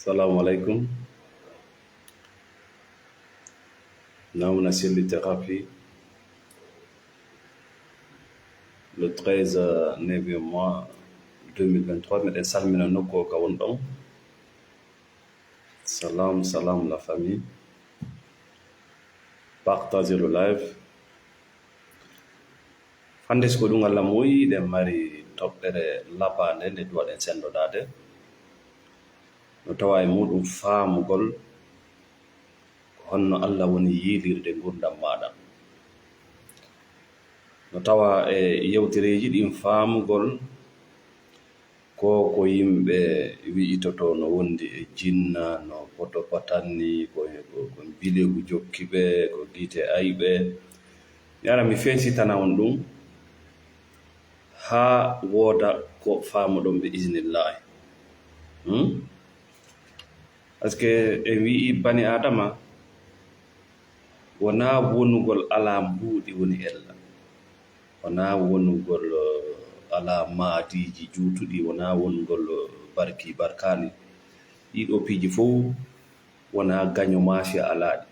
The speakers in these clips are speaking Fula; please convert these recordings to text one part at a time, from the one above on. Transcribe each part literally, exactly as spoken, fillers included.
Assalamu alaikum. Namna selli terapi. Le treize, euh, neuvième mois deux mille vingt-trois, meɗen salmina nokku o ka wonɗon. Salam, salam, la famille. Partagez le live. Hannde, si ko ɗum Allah moyi, eɗen mari toɓɓere labaande nde duwaɗen senndodaade. No tawa e muɗum faamugol ko honno Allah woni yiilirde ngurdam maaɗa. No tawa e yewtereeji ɗin faamugol ko, ko yimɓe wi'itoto no wondi e jinna, no poto patanni, ko, ko, ko mbilegu jokki ɓe, ko gite ay ɓe. Mi ara mi fensitana on ɗum haa wooda ko faamuɗon bi iznillaahi. Hmm? Parce que en wi'i bani Aadama wonaa wonugol alaa mbuuɗi woni ella. Wonaa wonugol, eh, alaa maadiiji juutuɗi, wonaa wonugol, eh, barki barkaali. Ɗii ɗoo piiji fof wonaa gaño maasiya alaa ɗi.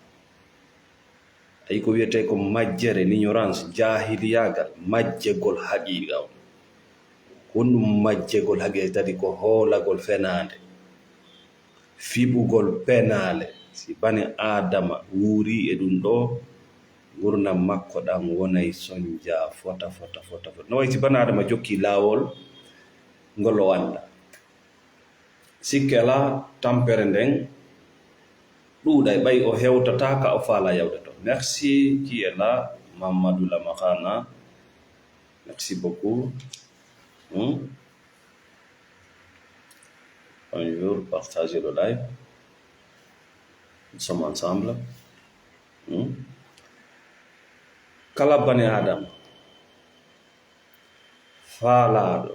Ayi ko wiyetee ko majjere, l'ignorance, jaahiliyaagal, majjegol haqiiqa on. Ko honɗum majjegol haqiiqa? Tadi ko hoolagol fenaande, fiɓugol penaale. Si bani Aadama wuurii e ɗum ɗoo, ngurndan makko ɗan wonay sonjaa fota, fota, fota, fota. No wayi si bani Aadama jokkii laawol ngol o anndaa. Sikke alaa, tampere nden ɗuuɗay, ɓay o hewtataa ka o faalaa yawde ton. Merci, qui est là? Mamadou Lamakana. Merci beaucoup. Hmm? Bonjour, partagez le live. Nous sommes ensemble. Hmm? Kala bani Aadama faalaaɗo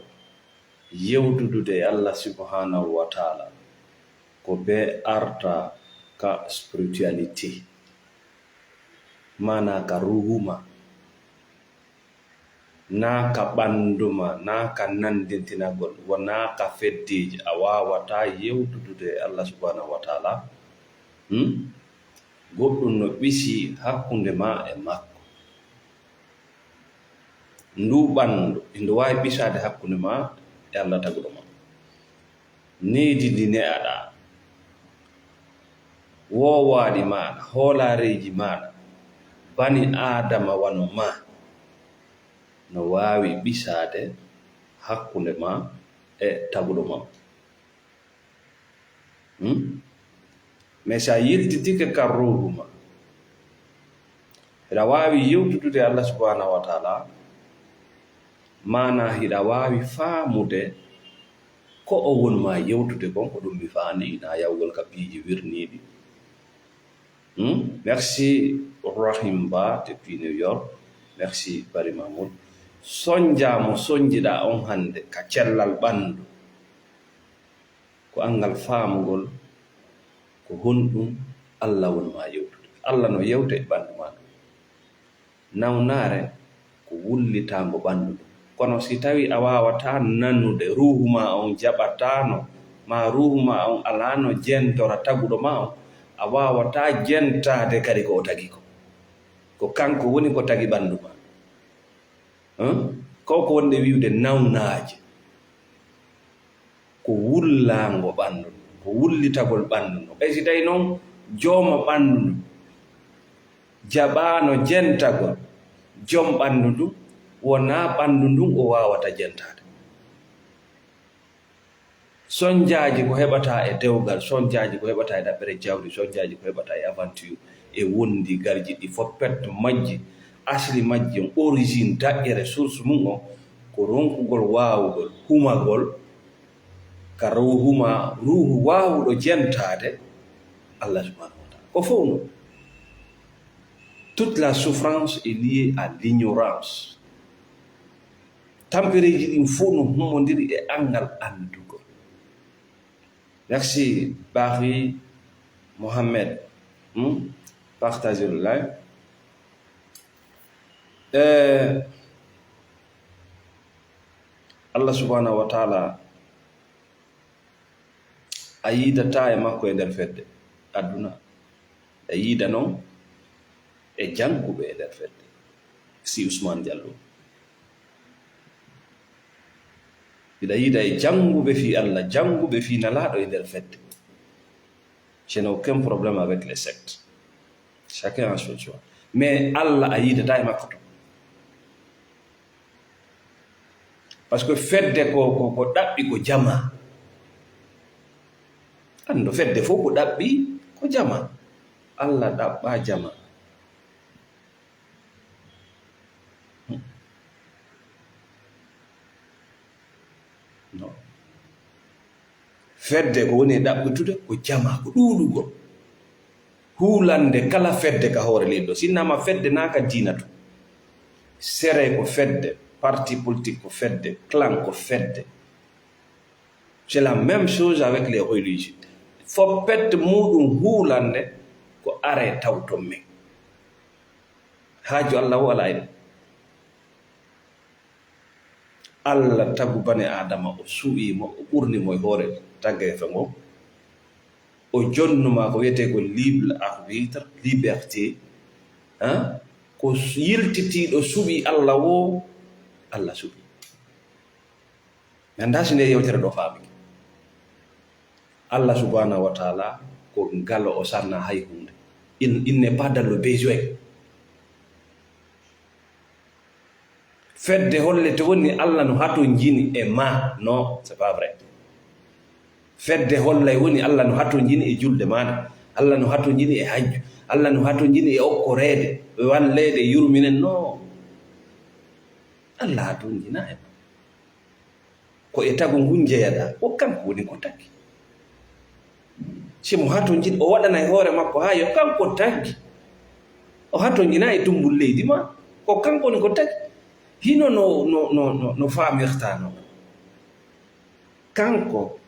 yewtudude e Allah subhanahu wa taala, ko bee arta ka spiritualité, maanaa ka ruuhu ma, naa ka ɓanndu ma, naa ka nanndintinagol, wonaa ka feddeeji, a waawataa yewtudude e Allah subhanahu wa taala. Hmm? Goɗɗum no ɓisi hakkunde ma e makko. Ndu ɓanndu, ndu waawi ɓisaade hakkunde ma e Allah taguɗo ma. Needi ndi ne'aɗaa, woowaaɗi maaɗa, hoolaareeji maaɗa, bani Aadama wano ma, no waawi ɓisaade hakkunde ma e taguɗo ma. Hmm? Mais si a yiltitike ka ruuhu ma, hiɗa waawi yewtudude e Allah subhanahu wa taala, maanaa hiɗa waawi faamude ko o woni ma yewtude kon, ko ɗum mi faandi, na yawgol ka piiji wirniiɗi. Hmm? Merci Rahim Ba depuis New York. Merci Bari Mamoud. Sonjaa mo sonjiɗaa on hannde ka cellal ɓanndu. Ko anngal faamugol ko honɗum Allah woni ma yewtude. Allah no yewta e ɓanndu ma ndu. Nawnaare ko wullitaango ɓanndu ndu. Kono si tawii a waawataa nanude, ruuhu ma on jaɓataano, maa ruuhu ma on alaano jentora taguɗo ma on, a waawataa jentaade kadi ko o tagi ko. Ko kanko woni ko tagi ɓanndu ma. Hum? Ko ko wonde wi'ude nawnaaje. Ko wullaango ɓanndu ndun, ko wullitagol ɓanndu ndun. Ɓay si tawi noon jooma ɓanndu ndun jaɓaano jentagol jom ɓanndu ndun, wonaa ɓanndu ndun o waawata jentaade. Sonjaaji ko heɓataa e dewgal, sonjaaji ko heɓataa e ɗaɓɓere jawdi, sonjaaji ko heɓataa e aventure, e wondi garji ɗi fof pet majji, asli majji on, origine, daƴƴere, source mum on, ko ronkugol waawugol humagol ka ruuhu ma, ruuhu waawuɗo jentaade Allah subhanahu wa taala. Ko fof non. Toute la souffrance est liée à l'ignorance. Tampereeji ɗin fof no humondiri e anngal anndugol. Merci, Barry Mohamed. Hmm? Partagez le live. Eh, Allah subhanahu wa taala A yiidataa e makko e nder fedde aduna. A yiida noon e jannguɓe e nder fedde. Si Ousmane Diallo. Mbiɗa yiida e jannguɓe fii Allah, jannguɓe fii Nelaaɗo e nder fedde. Je n'ai aucun problème avec les sectes. Chacun a son choix. Mais Allah a yiidataa e makko to. Parce que fedde ko, ko, ko ɗaɓɓi ko jamaa. Anndo fedde fof ko ɗaɓɓi ko jamaa. Allah ɗaɓɓaa jamaa. No. Fedde ko woni e ɗaɓɓitude ko jamaa, ko ɗuuɗugol. Huulande kala fedde ka hoore leydi ɗo. Sinnama fedde naa ka diina to. Sere ko fedde, parti politique ko fedde, clan ko fedde. C'est la même chose avec les religions. Fof pette muuɗum huulande ko are tawton men. Haaju Allah o alaa e ɗum. Allah tagu bani Aadama, o suɓii mo, o ɓurni mo e hoore taggeefe ngo. O jonnu ma ko wiyetee ko libre arbitre, liberté, hein? Ko yiltitiiɗo suɓii Allah o, Allah suɓii. Mi anndaa si nde yewtere ɗo faamike. Allah subhanahu wa taala ko ngalo o sarna hay huunde. Il, il n'est pas dans le besoin. Fedde hollete woni Allah no hatonjini e ma. Non, c'est pas vrai. Fedde hollay woni Allah no hatonjini e julde maɗa. Allah no hatonjini e hajju. Allah no hatonjini e okkoreede, walleede, yurminen. Non. Allah hatonjina e ma. Ko e tagu ngun jeyaɗaa, ko kanko woni ko tagi. Si mo hatonjini, o waɗanay hoore makko haa yo kanko tagi. O hatonjinaa e dummbul leydi ma, ko kanko woni ko tagi. Hino no, no, no, no, no faamirtaa non. Kanko,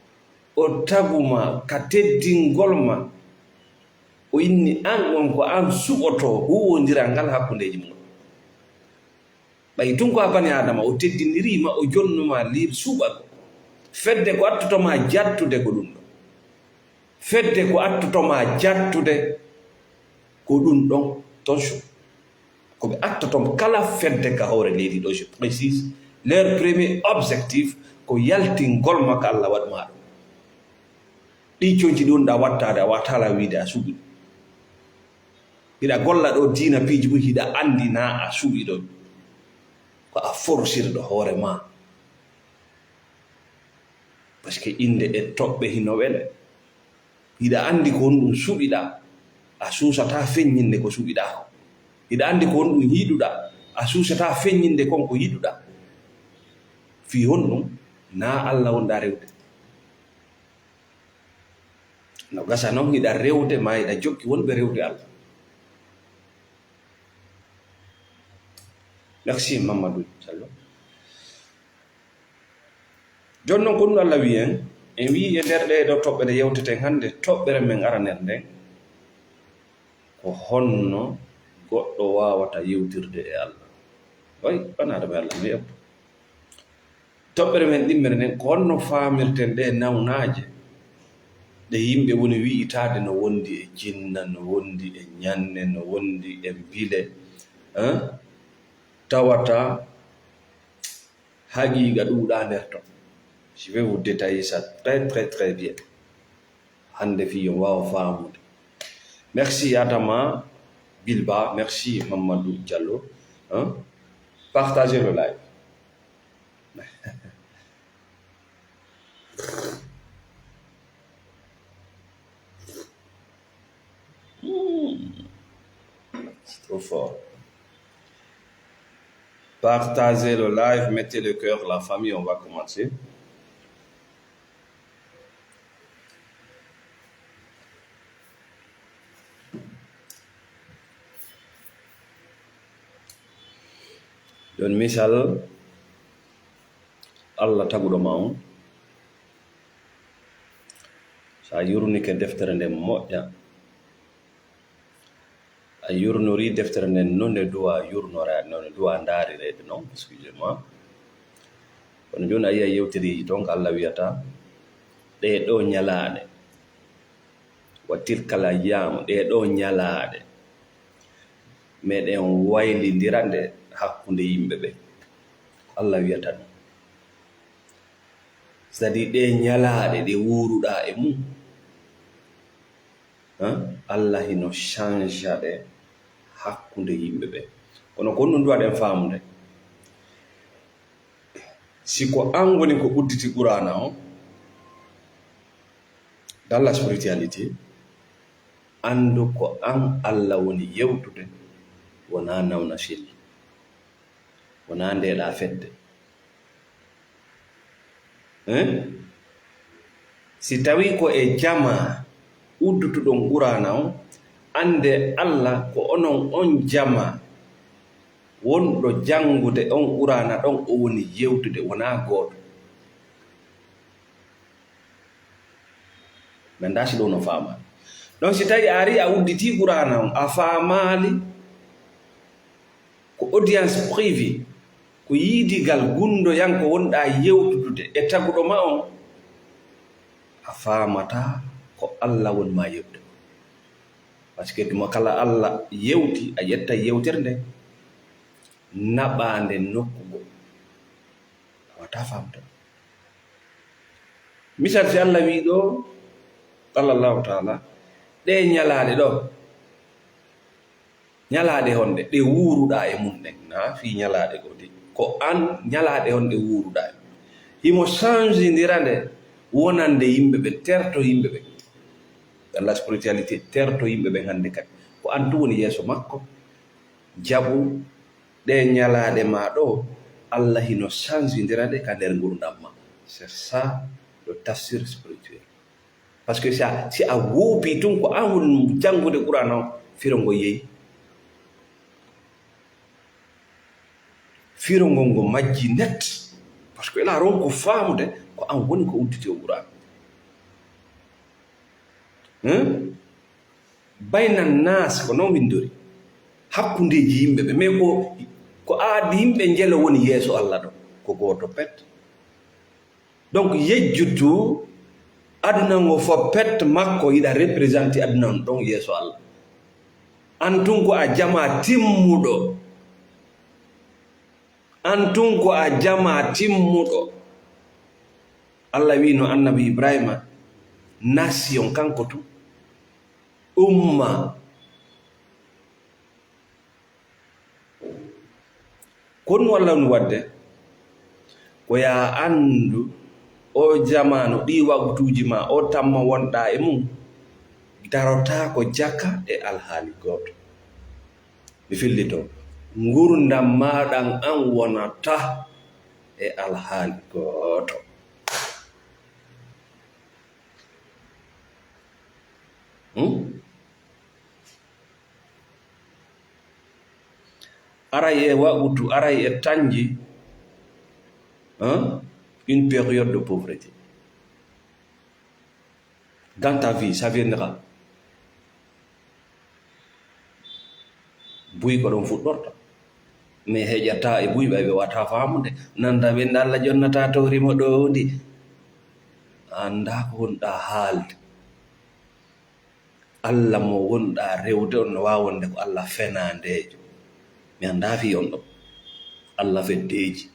o tagu ma ka teddingol ma. O inni an on ko an suɓotoo huuwondiral ngal hakkundeeji mon. Ɓay tun ko a bani Aadama, o teddinirii ma, o jonnu ma liir suuɓagol. Fedde ko attoto ma jattude ko ɗum ɗo. Fedde ko attoto ma jattude ko ɗum ɗon. Attention. Ko ɓe attoto kala fedde ka hoore leydi ɗo, je précise, leur premier objectif ko yaltingol ma ka Allah waɗu ma ɗum. Ɗi conci ɗi wonɗaa wattaade, a wattaala wiide a suɓi. Hiɗa golla ɗo diina piiji buy, hiɗa anndi naa a suɓi ɗo. Ko a forsirɗo hoore ma. Parce que innde e toɓɓe hino wele. Hiɗa anndi ko honɗum suɓiɗaa, a suusataa feññinde ko suɓiɗaa ko. Hiɗa anndi ko honɗum yiɗuɗaa, a suusataa feññinde kon ko yiɗuɗaa. Fii honɗum? Naa Allah wonɗaa rewde. No gasa non hiɗa rewde, maa hiɗa jokki wonɓe rewde Allah. Merci, Mamadou Diallo. Jooni non, ko ɗum Allah wi'i en, en wi'i e nder ɗee ɗoo toɓɓere yewteten hannde, toɓɓere men aranere nden, ko honno goɗɗo waawata yewtirde e Allah? Way, ɓanaa ɗo ɓe Allah mi eppo. Toɓɓere men ɗimmere nden, ko honno faamirten ɗee nawnaaje ɗe yimɓe woni wi'itaade no wondi e jinna, no wondi e ñanne, no wondi e bile, hein? Tawata haqiiqa ɗuuɗaa nder ton. Je vais vous détailler ça très, très, très bien. Hannde fii yo waawa faamude. Merci Adama Bilba, merci Mamadou Diallo. Hein? Partagez le live. Hmm. C'est trop fort. Partagez le live, mettez le cœur, la famille, on va commencer. Ɗon misal, Allah taguɗo ma on, so a yurnike deftere nden moƴƴa, a yurnorii deftere nden no nde duwaa yurnoreede, no nde duwaa ndaarireede non, excusez-moi. Kono jooni a yi'a yewteriiji toon ko Allah wiyata, ɗee ɗoo ñalaaɗe, Wa tilkal ayyaamu, ɗee ɗoo ñalaaɗe, meɗen waylindira nde hakkunde yimɓe ɓen. Alla wi'ata ɗum. C'est-à-dire, ɗee ñalaaɗe ɗe wuuruɗaa e mum, han, Alla hino changea ɗe hakkunde yimɓe ɓen. Kono ko honɗum duwaɗen faamude? Si ko an woni ko udditi Qur'aana on, dans la spiritualité, anndu ko an Alla woni yewtude, wonaa nawna fil, wonaa ndeeɗaa fedde. Hein? Si tawii ko e jamaa uddutuɗon Qur'aana on, anndee Alla ko onon on jamaa wonɗo janngude on Qur'aana ɗon, o woni yewtude, wonaa gooto. Mi anndaa si ɗoo no faamaa. Donc, si tawii a arii a udditii Qur'aana on, a faamaali ko audience privée, ko yiidigal gunndoyan ko wonɗaa yewtudude e taguɗo ma on, a faamataa ko Alla woni maa yewtude. Parce que tuma kala Alla yewti, a ƴetta yewtere nden, naɓaa nde nokku goo. A waawataa faamde. Misal, si Alla wi'i ɗoo, qala Allahu taala, ɗee ñalaaɗe ɗoo, ñalaaɗe honɗe? Ɗe wuuruɗaa e mum ɗen. Na fii ñalaaɗe goo ɗi. Ko an, ñalaaɗe honɗe wuuruɗaa e mum? Himo changendira nde wonande yimɓe ɓen, terto yimɓe ɓen. Dans la spiritualité, terto yimɓe ɓen hannde kadi. Ko an tun woni yeeso makko, jaɓu ɗee ñalaaɗe maa ɗoo, Alla hino changendira ɗe ka nder ngurndan maa. C'est ça le tafsir spirituel. Parce que si a, si a woopii tun ko an woni janngude Qur'aana on, firo ngo yehi. Firo ngo ngo majji net. Parce que la ronko faamude ko an woni ko udditi o Qur'aana. Hmm? Bayna naas, ko non winndori. Hakkundeeji yimɓe ɓe. Mais ko, ko aadi yimɓe njelo woni yeeso Alla ɗo. Ko gooto pet. Donc, yejjutu aduna ngo fof pet makko yiɗa représenté aduna on ɗon yeeso Alla. An tun ko a jamaa timmuɗo. An tun ko a jamaa timmuɗo. Alla wi'ino Annabi Ibrahima, nation kanko tun. Umma. Ko ɗun Alla woni waɗde, ko yo a anndu, oo jamaanu, ɗii waqtuuji maa, oo tamma wonɗaa e mun, darotaako jaka e alhaali gooto. Mi fillito, ngurndan maa ɗan an wonata e alhaali gooto. Hmm? Aray e waqtu, aray e tanji, hein? Une période de pauvreté. Dans ta vie, ça viendra. Buy ko ɗon fuɗɗorta. Mais heƴataa e buy ɓay ɓe wata faamude. Nanta ɓe nda Alla jonnataa toori mo ɗowdi. A anndaa ko wonɗaa haalde. Alla mo wonɗaa rewde on no waawi wonde ko Alla fenaandeejo. Mi anndaa fii on ɗon. Alla feddeeji.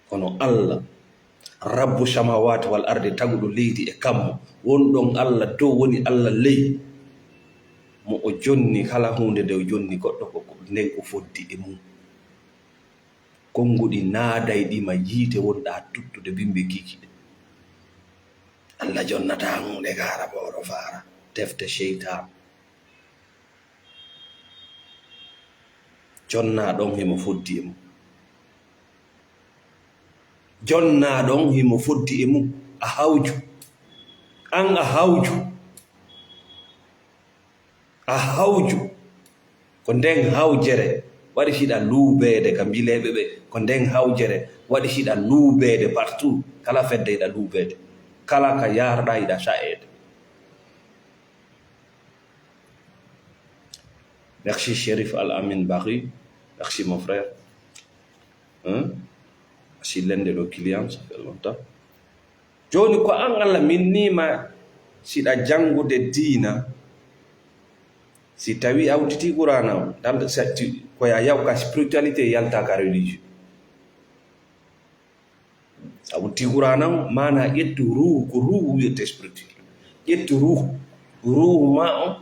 Kono Alla, Rabbu samaawaati wal ardi, taguɗo leydi e kammu, wonɗon Alla dow woni Alla ley, mo o jonni kala huunde nde o jonni goɗɗo ko, ko nden ko foddi e mum. Konnguɗi naaday ɗi ma yiite wonɗaa tuttude bimbi kikiɗe. Alla jonnataa huunde gaara booro faara, tefte seytaan. Jonnaa ɗon himo foddi e mum. Jonnaa ɗon himo foddi e mum. A hawju. An a hawju. A hawju. Ko nden hawjere waɗi hiɗa luubeede ka mbileeɓe ɓe. Ko nden hawjere waɗi hiɗa luubeede partout. Kala fedde hiɗa luubeede. Kala ka yaarɗaa hiɗa sa'eede. Merci Chérif Al Amin Barry. Merci mon frère. Hein? Merci l'un de nos clients, ça fait longtemps. Jooni ko an Alla min nii ma Siɗa janngude diina, si tawii a udditii Quraana on, dal satti ko ya yaw ka spiritualité yalta ka religion. Sa udditii Quraana on, maana ƴettu ruuhu, ko ruuhu wiyete spirituel. Ƴettu ruuhu, ruuhu ma on,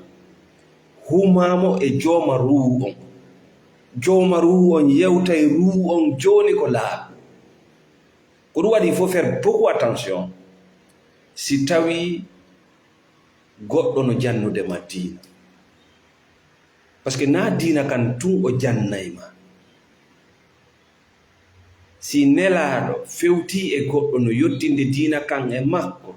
humaamo e jooma ruuhu on. Jooma ruuhu on yewtay ruuhu on jooni ko laaɓi. Ko ɗum waɗi, il faut faire beaucoup attention si tawii goɗɗo no jannude ma diina. Parce que naa diina kan tun o jannay ma. Si Nelaaɗo fewtii e goɗɗo no yottinde diina kan e makko,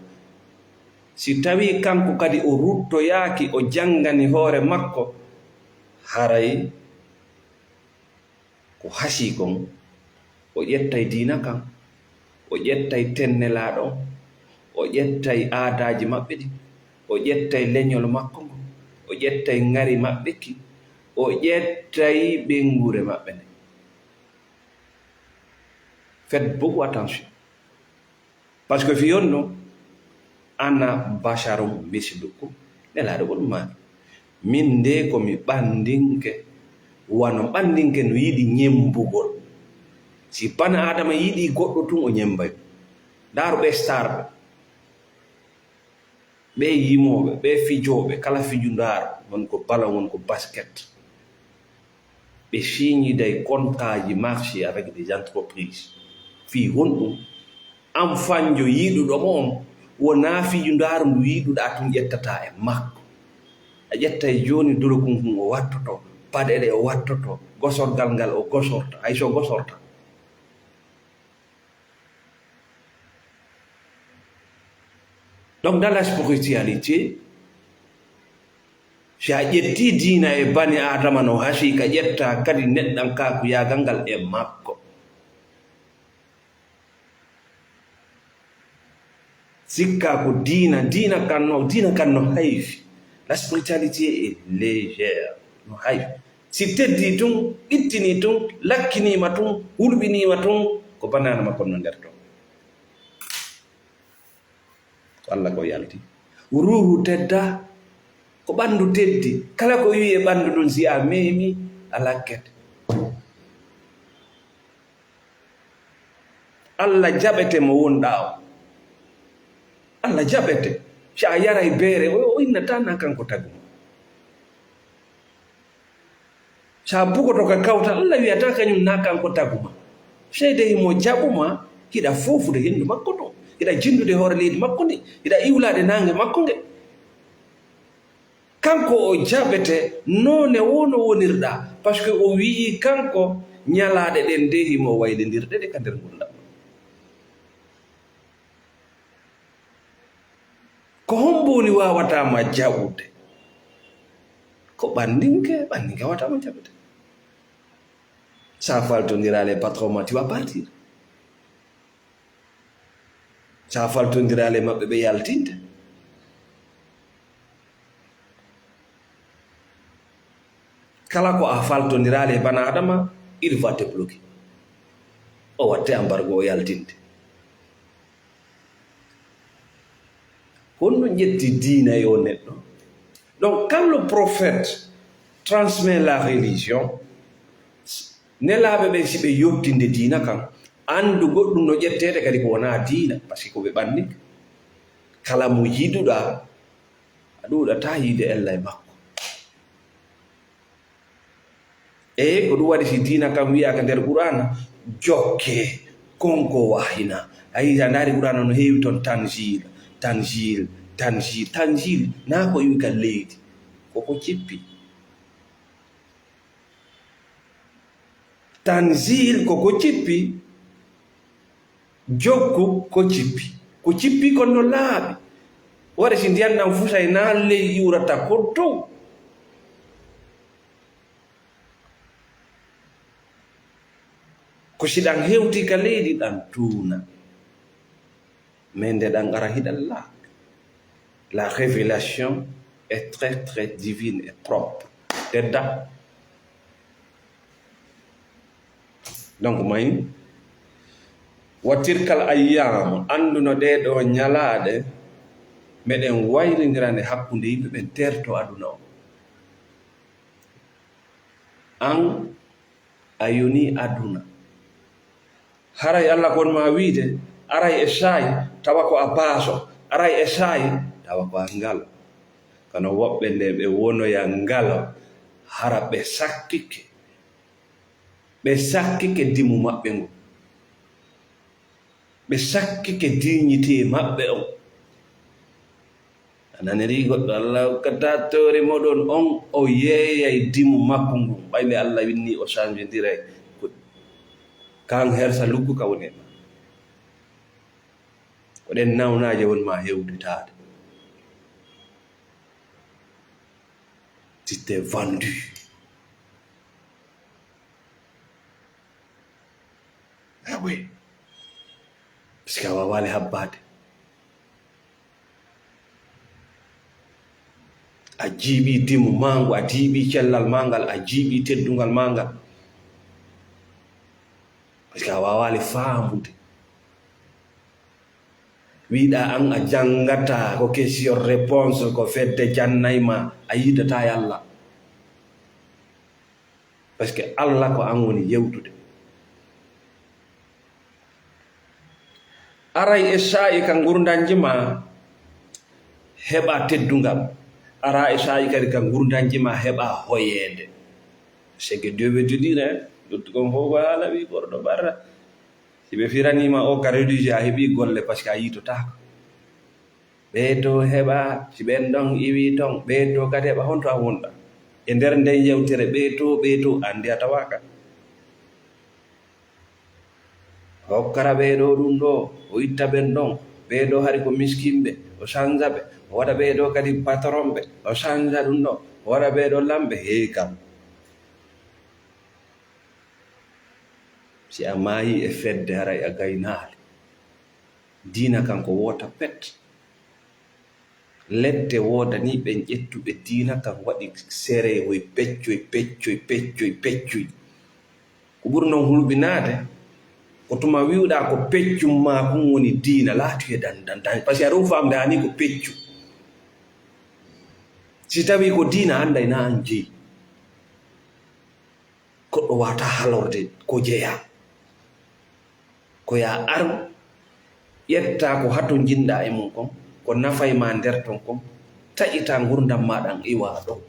si tawii kanko kadi o ruttoyaaki, o janngani hoore makko, haray ko hasii kon, o ƴettay diina kan, o ƴettay ten Nelaaɗo on, o ƴettay aadaaji maɓɓe ɗin, o ƴettay leñol makko ngol, o ƴettay ŋari maɓɓe ki, o ƴettay ɓeynguure maɓɓe nden. Faites beaucoup attention. Parce que fii honno? Ana basharun mislukum. Nelaaɗo ko ɗum maaki. Min de ko mi ɓanndinke, wano ɓanndinke no yiɗi ñemmbugol. Si bana Aadama yiɗi goɗɗo tun, o ñemmbay. Ndaaru ɓee star ɓe. Ɓee yimooɓe, ɓee fijooɓe, kala fijundaaru, won ko ballon, won ko basket. Ɓe siñiday kontaaji marché avec des entreprises. Fii honɗum? An fanjo yiɗuɗo mo on, wonaa fijundaaru ndu yiɗuɗaa tun ƴettataa e makko. A ƴettay jooni dolokunku o wattoto, paɗe ɗe o wattoto, gosorgal ngal o gosorta, hay so gosorta. Donc, dans la spiritualité, si a ƴetti diina e bani Aadama no hasii, ka ƴetta kadi neɗɗankaaku yaagal ngal e makko. Sikka ko diina, diina kan no, diina kan no hayfi. La spiritualité est légère, no hayfi. Si teddii tun, ittinii tun, lakkiniima tun, hulɓiniima tun, ko bani Aadama kon no nder ton. Ko Alla ko yalti. Ruuhu tedda, ko ɓanndu teddi. Kala ko wi'i e ɓanndu ndun, si a meemi, a lakkete. Alla jaɓete mo wonɗaa o. Alla jaɓete. Si a yaray beere, o, o innataa na kanko taguma. Sa bugoto ka kawtal, Alla wi'ataa kañum na kanko taguma. Sey de himo jaɓuma, hiɗa foofude henndu makko ndun, hiɗa jinndude hoore leydi makko ndi, hiɗa iwlaade naange makko nge. Kanko o jaɓete noone woo no wonirɗaa, parce que o wi'ii kanko ñalaaɗe ɗen de himo waylindirde ɗe ka nder ngurndan. Ko hombo woni waawataa ma jaɓude? Ko ɓanndinke, ɓanndinke waawataa ma jaɓude. Sa faltondiraali e patron ma, tu vas partir. Sa faltondiraali e maɓɓe, ɓe yaltinte. Kala ko a faltondiraali e bani Aadama, il va débloquer. O watte embargo, o yaltinte. Honɗum ƴetti diina e o neɗɗo? Donc, quand le prophète transmet la religion, nelaaɓe ɓen, si ɓe yottinde diina kan, anndu goɗɗum no ƴetteede kadi ko wonaa diina, parce que ko ɓe ɓanni. Kala mo yiɗuɗaa, a ɗuuɗataa yiide ella e makko. E ko ɗum waɗi, si diina kan wi'aaka nder Qur'aana, jokke, kon ko wahina. A yii, a ndaari Qur'aana no heewi ton tanzil, tanzil, tanzil, tanzil. Naa ko iwi ka leydi, ko ko cippi. Tanzil ko ko cippi, jokku ko cippi. Ko cippi kon no laaɓi. Waɗi si ndiyan ɗan fusay, naa ley iwrata, ko dow. Ko si ɗan hewti ka leydi, ɗan tuuna. Mais nde ɗan ara hiɗan laaɓi. La révélation est très, très divine et propre. Tedda. Donc, mayi, wa tilkal ayyaamu, annduno ɗee ɗoo ñalaaɗe, Meɗen wayrindira nde hakkunde yimɓe ɓen terto aduna o. An a yoni aduna. Haray Alla kon ma wiide, aray e saa'i tawa ko a baaso, aray e saa'i tawa ko a ngalo. Kono woɓɓe nde ɓe wonoya ngalo, hara ɓe sakkike. Ɓe sakkike dimu maɓɓe ngun. Ɓe sakkike dignité maɓɓe on. A nanirii goɗɗo, Alla hokkataa toore moɗon on, o yeeyay dimu makko ngun. Ɓay nde Alla winni o changendiray ko kan hersa luggu ka woni e ma. Ko ɗen nawnaaje woni ma hewtitaade. Tu t'es vendu. Ah oui. Parce que a waawaali habbaade. A jiiɓii dimu maa ngu, a jiiɓii cellal maa ngal, a jiiɓii teddungal maa ngal. Parce que a waawaali faamude. Wiɗa an a janngataa ko question réponse, ko fedde jannay ma, a yidataa Yalla. Parce que Alla ko an woni yewtude. Aray e saa'i ka ngurndanji ma heɓa teddungal. Ara e saa'i kadi ka ngurndanji ma heɓa hoyeede. C'est que Dieu veut te dire, hein, luttu kon fof ko haala wi gorɗo barra. Si ɓe firaniima o ka religieux, a heɓii golle, parce que a yiitotaako. Ɓee to heɓa, si ɓen ɗon iwii ton, ɓee to kadi heɓa, honto a wonɗa? E nder nden yewtere, ɓee to, ɓee to, anndi a tawaaka. O hokkara ɓee ɗo ɗum ɗo, o itta ɓen ɗon. Ɓee ɗo hari ko miskinɓe, o sanja ɓe. O waɗa ɓee ɗo kadi patron ɓe, o sanja ɗum ɗo. O waɗa ɓee ɗo lamɓe, hey kam. Si a maayii e fedde, haray a gaynaali. Diina kan ko woota pet. Ledde woodanii ɓen ƴettuɓe diina kan waɗi sereehoy peccoy, peccoy, peccoy, peccoy. Ko ɓuri non hulɓinaade, ko tuma wi'uɗaa ko peccum maa kun woni diina, laati e dan, dan, dan. Parce que aɗa ɗum faamde ani ko peccu. Si tawii ko diina, annday na an jeyi. Goɗɗo waawataa halorde ko jeyaa. Ko yaa aru, ƴettaa ko hatonjinɗaa e mum kon, ko nafay maa nder ton kon, taƴitaa ngurndan maa ɗan iwaa ɗon.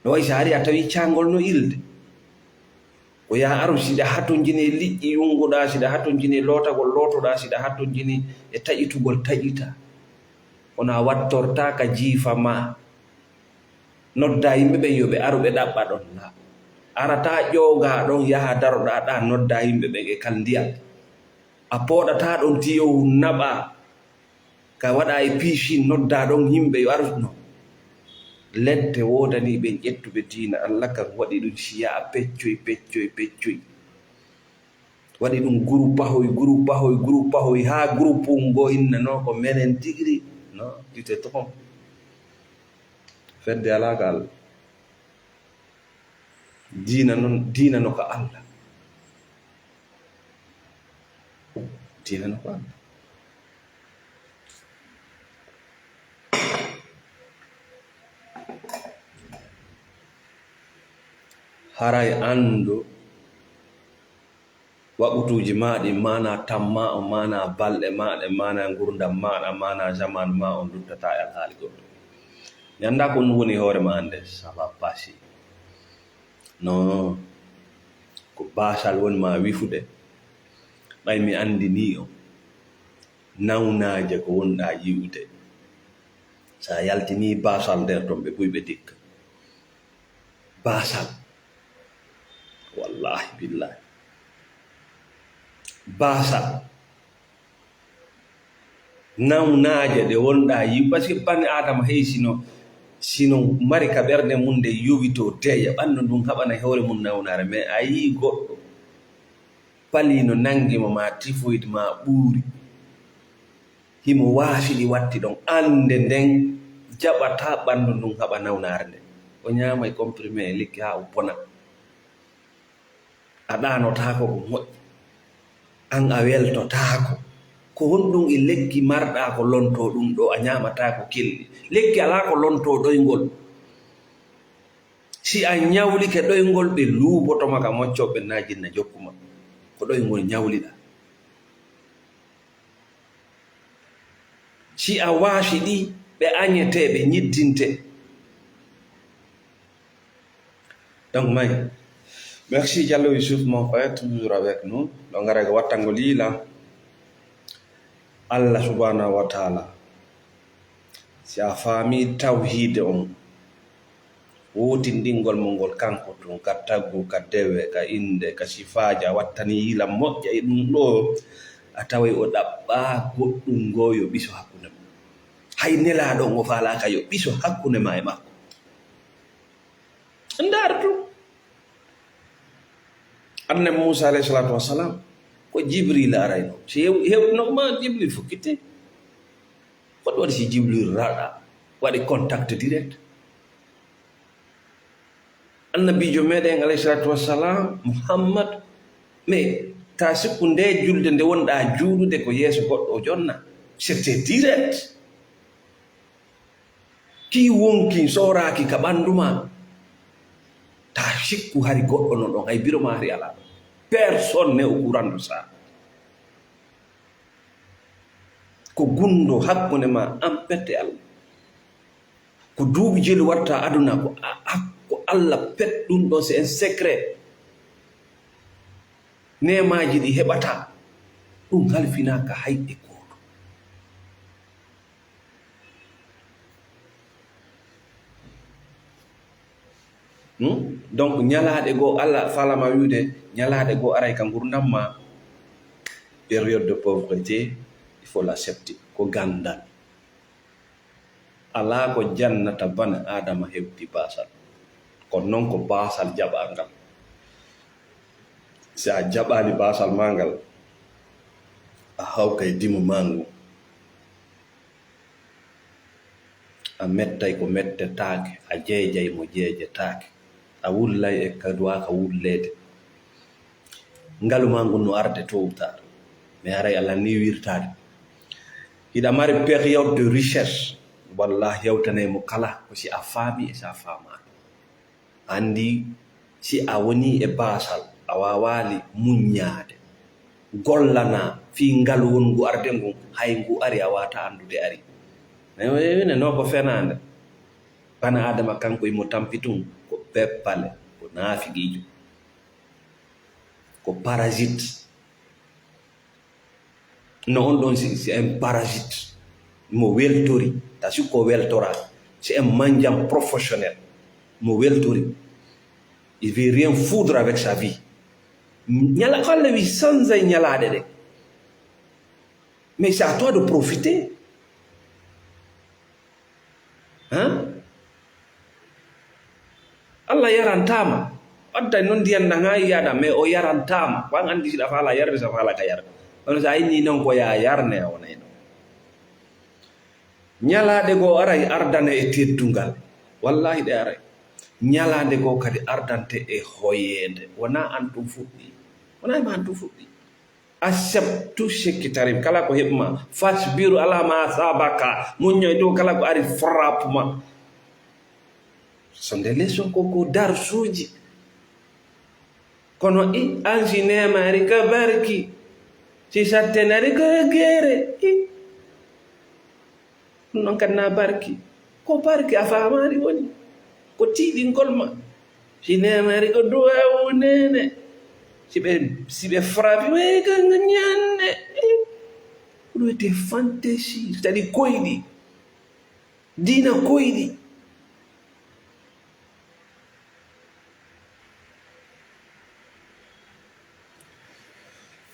No wayi si a ari a tawii caangol no ilde. Ko yaa aru, si ɗa hatonjini e liƴƴi yunguɗaa, si ɗa hatonjini e lootagol lootoɗaa, si ɗa hatonjini e taƴitugol taƴitaa. Kono a wattortaa ka jiifa maa. Noddaa yimɓe ɓen yo ɓe aru ɓe ɗaɓɓa ɗon. Laa. Arataa ƴoogaa ɗon, yahaa daroɗaa ɗaa, noddaa yimɓe ɓen e kal ndiyam. A pooɗataa ɗon tiyowu naɓaa, ka waɗaa e piisin, noddaa ɗon yimɓe yo aru. No. Ledde woodanii ɓen ƴettuɓe diina Alla kan, waɗi ɗum siyaa peccoy, peccoy, peccoy. Waɗi ɗum gurupahoy, gurupahoy, gurupahoy, haa gurupu ngoo innanoo ko menen tigiri. No, tu te trompes. Fedde alaa ka Alla. Diina non, diina no ka Alla. Diina no ka Alla. Haray anndu waɓutuuji maa ɗin, maanaa tammaa on, maanaa balɗe maa ɗen, maanaa ngurndan maaɗa, maanaa jaman maa on, luttataa e alhaali goɗɗo. Mi anndaa ko ɗum woni e hoore maa hannde, ça va passer. Non, ko baasal woni maa wifude. Ɓay mi anndinii on nawnaaje ko wonɗaa yi'ude. So a yaltinii baasal nder ton, ɓe buy ɓe dikka. Baasal. Wallaahi billaahi. Baasal. Nawnaaje ɗe wonɗaa yi'ude, parce que ɓanni Aadama hey sino, sino mari ka ɓernde mum nde yowitoo deeƴa, ɓanndu ndun haɓana hoore mum nawnaare, mais a yi'ii goɗɗo palii no nanngi mo, maa typhoïde, maa ɓuuri, himo waasili watti ɗon, annde nden jaɓataa ɓanndu ndun haɓa nawnaare nden. O ñaamay comprimé e lekki haa o bona. A ɗaanotaako ko moƴƴi. An a weltotaako. Ko honɗum e lekki marɗaa ko lontoo ɗum ɗoo, a ñaamataa ko kelɗi? Lekki alaa ko lontoo ɗoyngol. Si a ñawlike ɗoyngol, ɓe luuboto ma ka moccooɓe naajinna jokku ma. Ko ɗoyngol ñawliɗaa. Si a waafi ɗi, ɓe añete, ɓe ñiddinte. Donc, may, merci Diallo Youssouf, mon frère, toujours avec nous. Donc, ngara ko wattangol yiila Allah subhanahu wa ta'ala. Si a faami tawhiide on, wootindingol mo ngol kanko tun, ka taggu, ka dewe, ka innde, ka sifaaji, a wattani yiila moƴƴa e ɗum ɗoo, a taway o ɗaɓɓaa goɗɗum ngoo yo ɓiso hakkunde mum. Hay Nelaaɗo on o faalaaka yo ɓiso hakkunde maa e makko. Ndaar ɗum. Annabi Muusaa alayhi salaatu wassalam, ko Jibriil arayno. Si hew-, hewno ma Jibriil fukkitte. Ko ɗum waɗi si Jibriil raɗa, waɗi contact direct. Annabiijo meɗen alayhi salaatu wassalam, Muhammad, mais ta sikku nde julde nde wonɗaa juulude ko yeeso goɗɗo o jonna. C'était direct. Kii wonki sooraaki ka ɓanndu maa. Ta sikku hari goɗɗo no ɗon, hay biro maa hari alaa ɗon. Personne n'est au courant de ça. Ko gunndo hakkunde maa an pette Allah. Ko duuɓi jelu watta aduna, ko a-, a-, ko Allah pet ɗum ɗon, c'est un secret. Neemaaji ɗi heɓata, ɗum halfinaaka hay e gooto. Hmm? Donc, ñalaaɗe goo, Allah faalama wi'ude, ñalaaɗe goo aray ka ngurndan ma, période de pauvreté, il faut l'accepter, ko ganndal. Alaa ko jannata bana Aadama heɓti baasal. Kono noon ko baasal jaɓaa ngal. Si a jaɓaali baasal maa ngal, a hawkay dimo maa ngun. A mettay ko mettetaake, a jeejay mo jeejetaake. A wullay e ko waaka wulleede. Ngalu maa ngun no arde tôt ou tard. Mais haray a lannii wirtaade. Hiɗa mari période de richesse. Wallahi, yawtanay mo kala ko si a faami e si a faamaaka. Anndi si a wonii e baasal, a waawaali muññaade, gollanaa fii ngalu wonngu arde ngun, hay ngu ari a waawataa anndude ari. Mais o ƴeewine noo ko fenaande. Bana Aadama kanko imo tampi tun, ko peppale, ko naafiqiijo, ko parasite. No on ɗon, c'est, c'est un parasite. Mo weltori. Ta si ko weltora. C'est un mendiant professionnel. Mo weltori. Il veut rien foutre avec sa vie. Ñala ko Allah wi sanzay ñalaɗe ɗe. Mais c'est à toi de profiter. Hein? Allah yarantaama. Wadda noon ndiyan nan haa yiyaɗa, mais o yarantaama. Ko an anndi si ɗa faala yarde, sa faala ka yarde. Kono sa inni noon ko ya yarne, a wonay ɗo. Ñalaande goo aray ardane e teddungal. Wallahi ɗe aray. Ñalaande goo kadi ardante e hoyeede. Wonaa an ɗum fuɗɗi. Wonaa e ma an ɗum fuɗɗi. Accepte tout ce qui t'arrive. Kala ko heɓi ma. Fasbiru ala ma asabaka. Muññoy dow kala ko ari frappe ma. Ce sont des leçons ko, ko darsuuji. Kono i, an si neemaari ka barki. Si sattenaari ka geere. I. Ɗum ɗon kadi na barki. Ko barki a faamaali woni. Ko tiiɗingol ma. Si neemaari ko duwaawu neene. Si ɓe, si ɓe frappe, wey ka nga ñaanne. Ko ɗum wiyetee fantaisie. C'est-à-dire koyɗi. Diina koyɗi.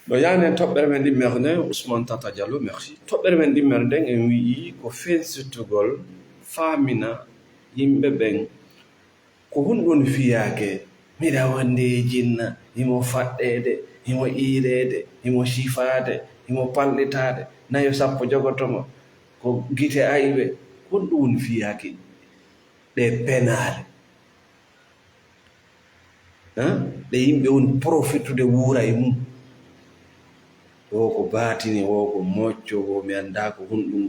Ɗo yaani en toɓɓere men ɗimmere nden, Ousmane Tata Diallo, merci. Toɓɓere men ɗimmere nden en wi'i ko fensitugol, faamina yimɓe ɓen ko honɗun fiyaake, miɗa wonde e jinna, himo faɗɗeede, himo iireede, himo sifaade, himo palɗitaade, nayo sappo jogoto mo, ko gite ayɓe, honɗun woni fiyaake ɗe penaale? Hein? Ɗe yimɓe woni profitude wuura e mum. Wo ko baatini, wo ko mocco, wo mi anndaa ko honɗum.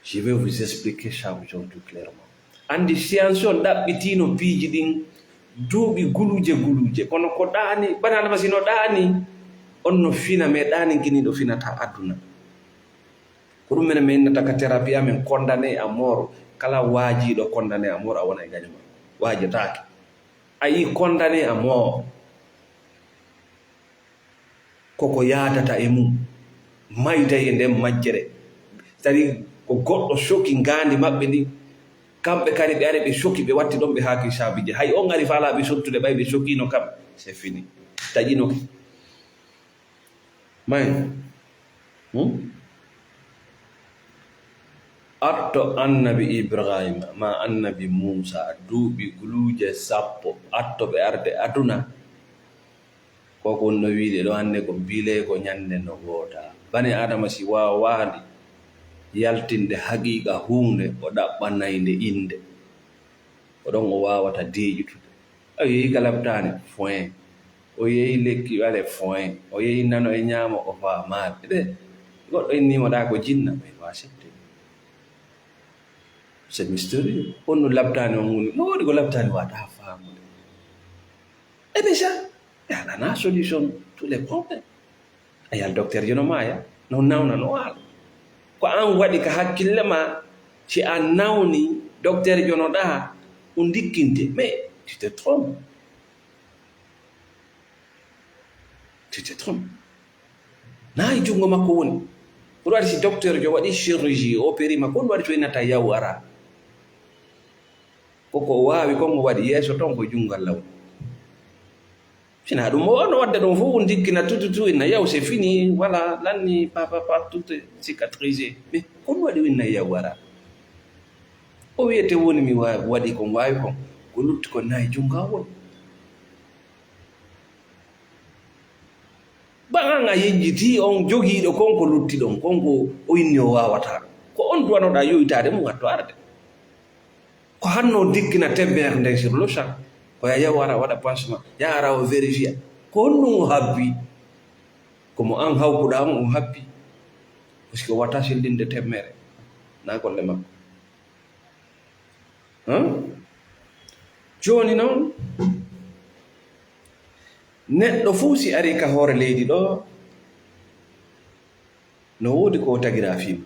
Je vais vous expliquer ça aujourd'hui clairement. Anndi science on ɗaɓɓitiino piiji ɗin duuɓi guluuje guluuje, kono ko ɗaani, bana Adama si no ɗaani, on no fina, mais ɗaaninkini ɗo finata aduna. Ko ɗum menen mi innata ka thérapie amen condamné à mort. Kala waajiiɗo condamné à mort, a wona e gaño ma. Waajataake. A yii condamné à mort. Koko yaadata e mum, mayday e nden majjere. C'est-à-dire, ko goɗɗo soki ngaandi maɓɓe ndin, kamɓe kadi ɓe ari ɓe soki, ɓe watti ɗon ɓe haaki saabiiji. Hay on ari faalaa ɓe sottude, ɓay ɓe sokiino kamɓe, c'est fini. Taƴinoke. May. Hmm? Atto annabi Ibrahima, ma annabi Muusa, duuɓi guluuje sappo, atto ɓe arde aduna. Ko ko woni no wiide ɗo hannde ko bilee ko ñannde no woota. Bani Aadama si waawaali yaltinde haqiiqa huunde, o ɗaɓɓanay nde innde. Ko ɗon o waawata deeƴutude. O yehi ka laptaani, foin. O yehi lekki ɓale, foin. O yehi nano e ñaamo, o faamaali. Ɗe, goɗɗo innii mo ɗa ko jinna, mais o accepte. C'est mystérieux. On no laptaani on woni. No woodi ko laptaani wata faamude. E déjà, e alana solution tous les problèmes. A yal docteur jono maaya, no nawna, no waala. Ko an waɗi ka hakkille ma, si a nawni, docteur jono ɗa, on ndikkinte. Mais tu te trompes. Tu te trompes. Na e junngo makko woni. Ko ɗum waɗi si docteur jo waɗi chirurgie, opéri ma, ko ɗum waɗi to innata yaw ara. Ko ko waawi kon o waɗi yeeso ton ko junngo Alla woni. Sina ɗum o no wadde ɗon fof, on ndikkina tutu tu, inna yaw, c'est fini, voilà, lanni, pa, pa, pa, tout est cicatrisé. Mais ko ɗum waɗi inna yaw ara. O wiyete woni mi wa-, waɗi kon waawi kon. Ko lutti kon na e junngo an woni. Ba an a yejjitii on jogiiɗo kon ko lutti ɗon, kon ko o inni o waawataa. Ko on duwanoɗaa yoytaade mum hatto arde. Ko hanno dikkina tebbeere nden sur le champ. Ko ya yaw ara waɗa pansement, ya ara o vérifier. Ko honɗum o habbi? Ko mo an hawkuɗaa on o habbi. Parce que o wata sillinde temmere. Na golle makko. Hum? Jooni noon, neɗɗo fuu si arii ka hoore leydi ɗoo, no woodi ko o tagiraa fii mum.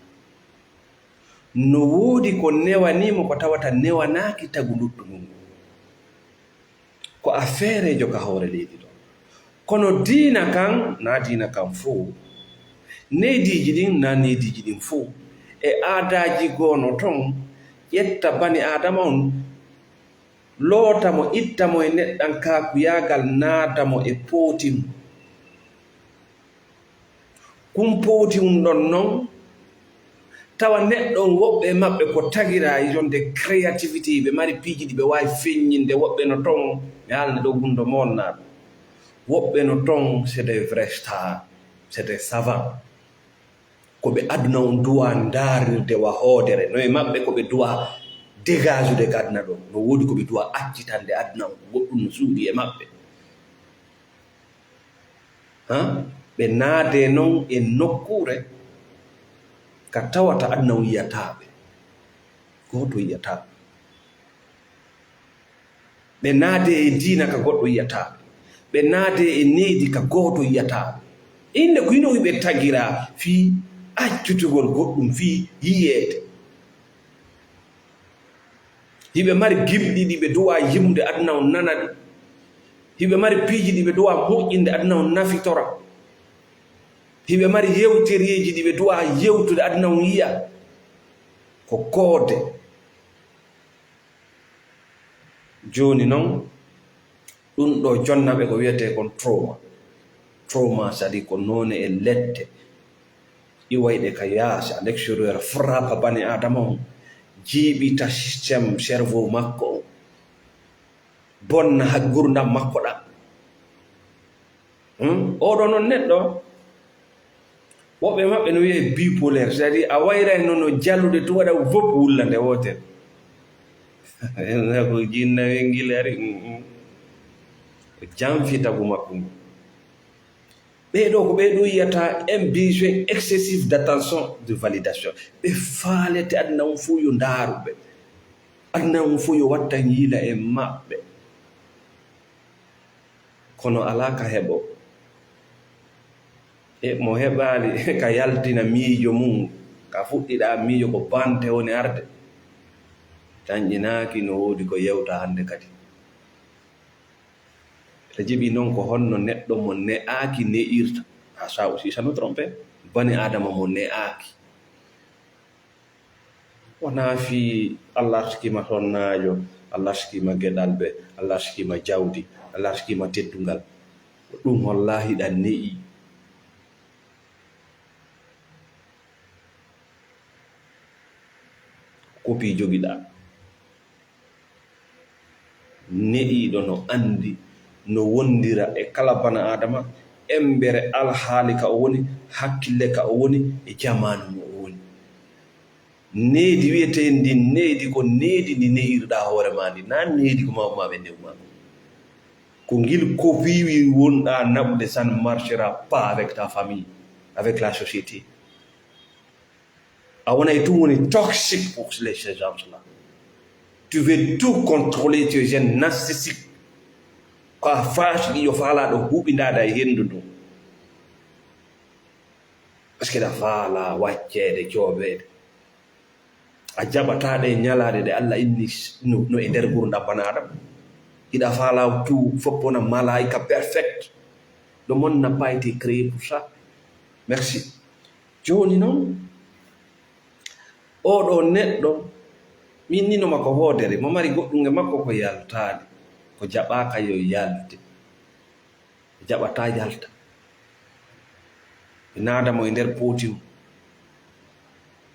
No woodi ko newanii mo ko tawata newanaaki tagu luttuɗum ngun. Ko a feereejo ka hoore leydi ɗoo. Kono diina kan, na diina kan fow. Neydiiji ɗin, na neydiiji ɗin fow. E aadaaji goono ton, ƴetta bani Aadama on, loota mo, itta mo e neɗɗankaaku yaagal, naada mo e pooti mum. Kun pooti mum ɗon non, tawa neɗɗo on, woɓɓe e maɓɓe ko tagiraa yonde créativité, ɓe mari piiji ɗi ɓe waawi feññinde, woɓɓe no ton, mi haalna ɗo Gundo Moolnaaɓe, woɓɓe no ton, c'est des vrais stars, c'est des savants. Ko ɓe aduna on duwa ndaarirde wa hoodere, no e maɓɓe ko ɓe duwa dégagude ka aduna ɗo, no woodi ko ɓe duwa accitande aduna on, goɗɗum no suuɗi e maɓɓe. Ha? Ɓe naade non e nokkuure ka tawata aduna on yiyataa ɓe. Gooto yiyataa ɓe. Ɓe naade e diina ka goɗɗo yiyataa ɓe. Ɓe naade e neydi ka gooto yiyataa ɓe. Innde ko hino ɓe tagiraa fii accutugol goɗɗum, fii yiyeede. Hiɓe mari gimɗi ɗi ɓe duwa yimude aduna on nana ɗi. Hiɓe mari piiji ɗi ɓe duwa moƴƴinde aduna on nafitora. Hiɓe mari yewtereeji ɗi ɓe duwa yewtude aduna on yiya. Ko koode. Jooni non, ɗum ɗo jonna ɓe ko wiyetee kon trauma. Trauma, c'est-à-dire ko noone e lette iwayɗe ka yaasi, à l'extérieur, frappa bani Aadama on, jiiɓita système cerveau makko on, bonna ha-, gurdam makko ɗam. Hmm? Oɗo non neɗɗo, woɓɓe maɓɓe no wi'e bipolaire, c'est-à-dire a wayray no, no jallude tun waɗa vop wulla nde wootere. Na ko jinna wengilari, mm, mm. O janfi tagu makko ngu. Ɓee ɗoo ko ɓee ɗoo yiyata un besoin excessif d'attention, de validation. Ɓe faalete aduna on fof yo ndaaru ɓe. Aduna on fof yo wattan yiila e maɓɓe. Kono alaa ka heɓo. E mo heɓaali ka yaltina miijo mum, ka fuɗɗiɗaa miijo ko bante woni arde. Tanƴinaaki no woodi ko yewta hannde kadi. Ɓe jiɓi noon ko honno neɗɗo mo ne'aaki ne'irta. Ah, ça aussi, ça nous trompe. Bani Aadama mo ne'aaki. Wonaa fii Allah arsikiima sonnaajo, Allah arsikiima geɗalɓe, Allah arsikiima jawdi, Allah arsikiima teddungal. Ɗum wallaahi ɗa ne'i. Kopii jogiɗaa. Ne'iiɗo no anndi no wondira e kala bana Aadama, embere alhaali ka o woni, hakkille ka o woni, e jamaanu mo o woni. Needi wiyeteendi needi ko needi ndi ne'irɗaa hoore maa ndi, naa needi ko mawɓe maa ɓe newu maa. Ko ngil kopii wonɗaa naɓude, ça ne marchera pas avec ta famille, avec la société. A wonay tun woni toxique pour les, ces gens-là. Tu veux tout contrôler, tu es un narcissique. Ko a faasiqi, yo faalaaɗo huɓindaade e henndu ndun. Parce que aɗa faalaa wacceede, coobeede. A jaɓataa ɗe ñalaaɗe ɗe Allah inni s-, no, no e nder ngurndan bana Adam. Hiɗa faalaa tout fof wona malaayika perfect. Le monde n'a pas été créé pour ça. Merci. Jooni noon, oo ɗoo neɗɗo, min ni no makko hoodere, mo mari goɗɗum e makko ko yaltaali, ko jaɓaaka yo yaltu. Jaɓataa yalta. Ɓe naada mo e nder pooti mum.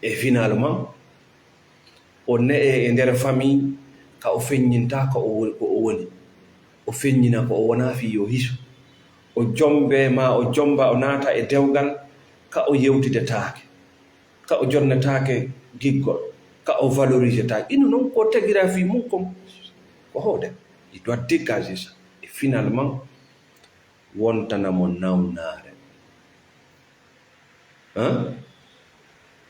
E finalement, o ne'ee e nder famille, ka o feññinta ko o woni, ko o woni. O feññina ko o wonaa fii yo hisu. O jombe maa o jomba, o naata e dewgal, ka o yewtidetaake. Ka o jonnetaake giggol, ka o valorisetaake. Ino noon ko tagira fii mum kon, ko hoodere. Il doit dégager ça. Et finalement, wontana mo nawnaare. Hein?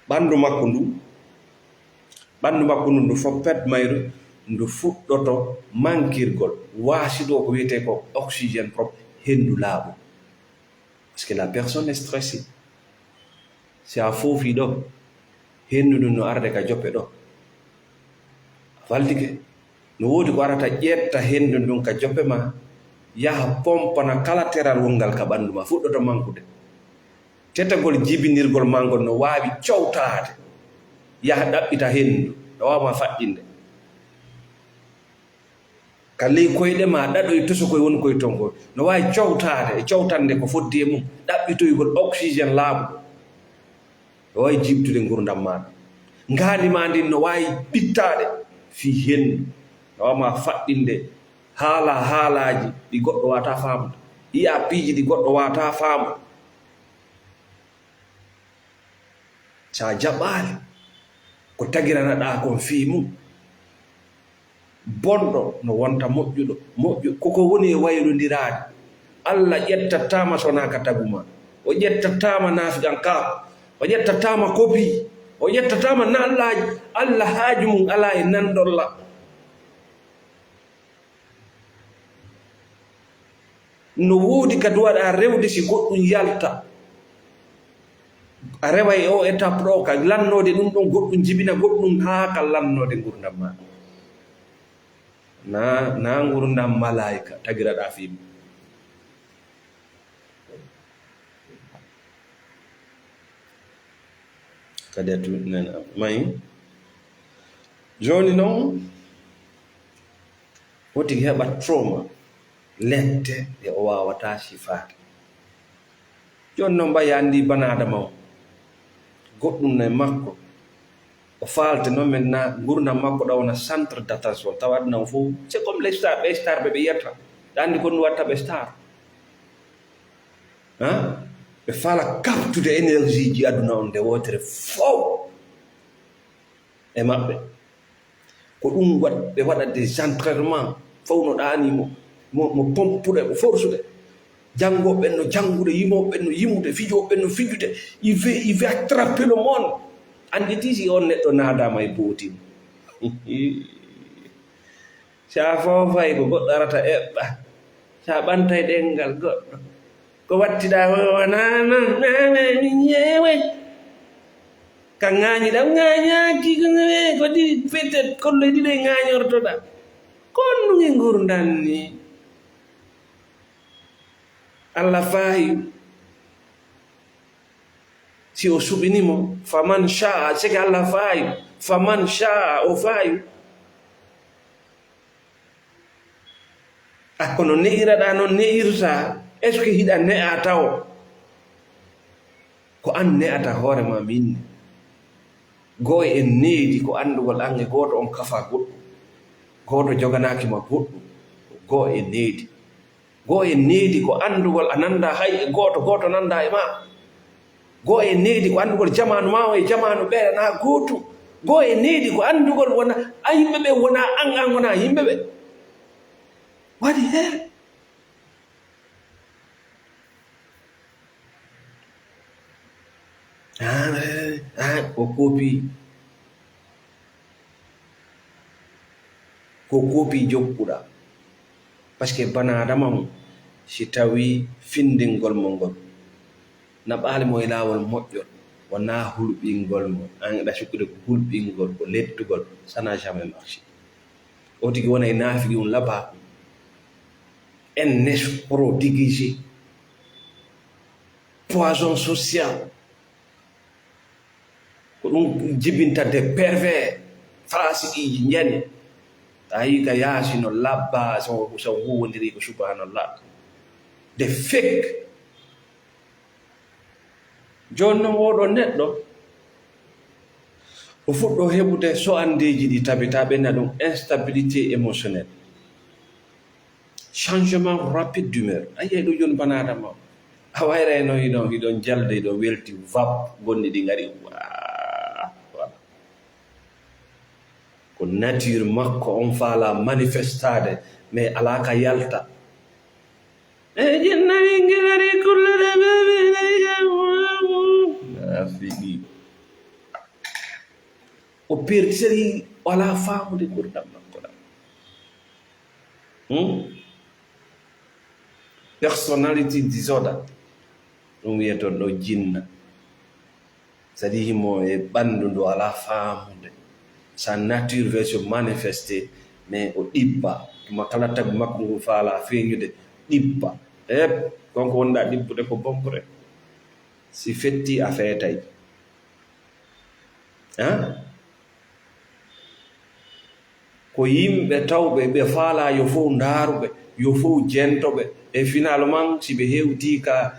Ɓanndu makko ndu, ɓanndu makko ndu, ndu fof pet mayru, ndu fuɗɗoto mankirgol, waasi ɗo ko wiyetee ko oxygène propre, henndu laaɓu. Parce que la personne est stressée. Si a foofii ɗo, henndu ndun no arde ka joppe ɗo. A faltike. No woodi ko arata ƴetta henndu ndun ka joppe ma, yaha pompana kala teral wonngal ka ɓanndu ma, fuɗɗoto mankude. Tetagol jibinirgol ma ngol no waawi cowtaade, yaha ɗaɓɓita henndu, no waawa ma faɗɗinde. Ka ley koyɗe ma ɗaɗo e tosokoy woni koy ton ko, no waawi cowtaade e cowtande ko foddi e mum, ɗaɓɓitoygol oxygène laaɓuɗo. No waawi jiiɓtude ngurndan maaɗa. Ngaandi ma ndin no waawi ɓittaade fii henndu. No waawi ma faɗɗinde haala haalaaji ɗi goɗɗo waawataa faamude. Yi'a piiji ɗi goɗɗo waawataa faamude. Si a jaɓaali ko tagiranaɗaa kon fii mum, bonɗo no wonta moƴƴuɗo, moƴƴu-, ko ko woni e wayrondiraade. Allah ƴettataa ma so wonaa ka tagu ma. O ƴettataa ma naafiqankaaku. O ƴettataa ma kopi. O ƴettataa ma nallaaji. Allah haaju mum alaa e nandolla. No woodi ka duwaɗaa rewde si goɗɗum yalta. A rewa e o étape ɗo ka lannoode ɗum ɗon, goɗɗum jibina goɗɗum haa ka lannoode ngurndan ma. Na, na ngurndan malaayika tagiraɗaa fii mum. Kadi a tu-, nana, mayi. Jooni noon, woti heɓa trauma, lette ɗe o waawataa sifaade. Jooni noon, mbayi anndi bana Adama o, goɗɗum no e makko. O faalte noon, maintenant, ngurndan makko ɗo wona centre d'attention. Tawa aduna o fof, c'est comme les stars, ɓe star ɓe, ɓe yiyata. Ɗa anndi ko ɗum watta ɓe star. Hein? Ɓe faala captude énergie ji aduna on nde wootere fow e maɓɓe. Ko ɗum waɗ-, ɓe waɗa des entraînements fow no ɗaani mo, mo, mo pompude, mo forsude. Janngooɓe ɓen no janngude, yimooɓe ɓen no yimude, fijooɓe ɓen no fijude. Il veut, il veut attraper le monde. Annditi si on neɗɗo naadaama e bootin. Si a foofay ko goɗɗo arata eɓɓa. Si a ɓantay ɗenngal goɗɗo. Ko wattiɗaa o, o, na, na, na, na, min yeeway. Ka ŋaañiɗaa, ŋaañaaki, ko, ko ɗiɗi, peut-être, kolloy ɗiɗo e ŋaañortoɗaa. Ko honɗum e ngurndan ni? Allah faayi. Si o suɓini mo, faman sha'a, seke Allah faayi. Faman sha'a, o faayi. A, kono ne'iraɗaa non ne'irtaa, est-ce que hiɗa ne'a tawo? Ko an ne'ata hoore ma min. Goo en needi ko anndugol an e gooto on kafa goɗɗum. Gooto joganaaki ma goɗɗum. Goo en needi. Goo en needi ko anndugol a nanndaa hay e gooto, gooto nanndaa e ma. Goo en needi ko anndugol jamaanu ma o e jamaanu ɓeya na gootu. Goo en needi ko anndugol wona a yimɓe ɓe wona an, an wona yimɓe ɓe. Waɗi heere. Ah, ah, ko kopi, ko kopi jokkuɗa. Parce que bana adama on, si tawi findingol mo ngol, naɓaali mo e laawol moƴƴol, wonaa hulɓingol mo. An eɗa sikkude ko hulɓingol, ko lettugol, ça n'a jamais marché. O tigi wona e naafigi on laba. Un escroc déguisé. Poison social. Ko ɗum jibinta de pervers, faasiqiiji njani. A yii ka yaasi no labba, so, so huwondiri ko subhanallah. De fake. Jooni noon, oo ɗoo neɗɗo, o fuɗɗo heɓude so anndeeji ɗi tabita, ɓe na ɗum instabilité émotionnelle. Changement rapide d'humeur. A yiyay ɗum jooni bana adama o. A wayray no hiɗon, hiɗon jalda, hiɗon welti, vap, gonɗi ɗi ngari. Waa, voilà. Ko nature makko on faala manifestaade, mais alaa ka yalta. E jinnari ngilari kullude bebe leyga. A fiɗi. O pertiri, o alaa faamude gurdam makko ɗam. Hmm? Personality disorder. Ɗum wiyeton ɗo jinna. C'est-à-dire himo e ɓanndu ndu alaa faamude. Sa nature veut se manifester, mais o ɗibba. Tuma kala tagu makko ngu faala feeñude, ɗibba. Ep, kon ko wonɗa ɗibbude ko bonkude. Si fetti a feetay. Hein? Ko yimɓe tawɓe ɓe faalaa yo fof ndaaruɓe, yo fof jentoɓe. E finalement, si ɓe hewtii ka,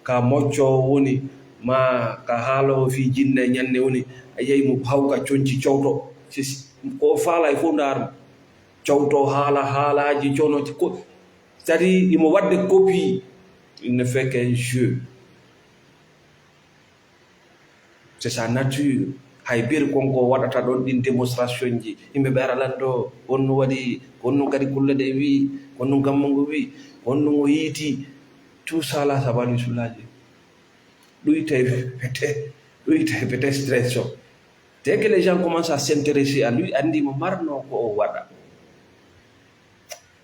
ka moccoowo woni, maa ka haaloowo fii jinne e ñanne woni, a yiyay mo hawka conci cowto. Si, si, ko o faalaa yo fof ndaaru. Cowto haala, haalaaji cono, ko, c'est-à-dire, imo waɗde copie. Il ne fait qu'un jeu. C'est sa nature. Hay biri kon ko waɗata ɗon ɗin démonstration ji. Yimɓe ɓe ara lan ɗo, on no waɗi, on no kadi kulle ɗe wi, on no gammungo wi, on no yiiti. Tout ça là, ça va lui soulager. Ɗuytay pete, ɗuytay pete stress o. Dès que les gens commencent à s'intéresser à lui, anndi mo marno ko o waɗa.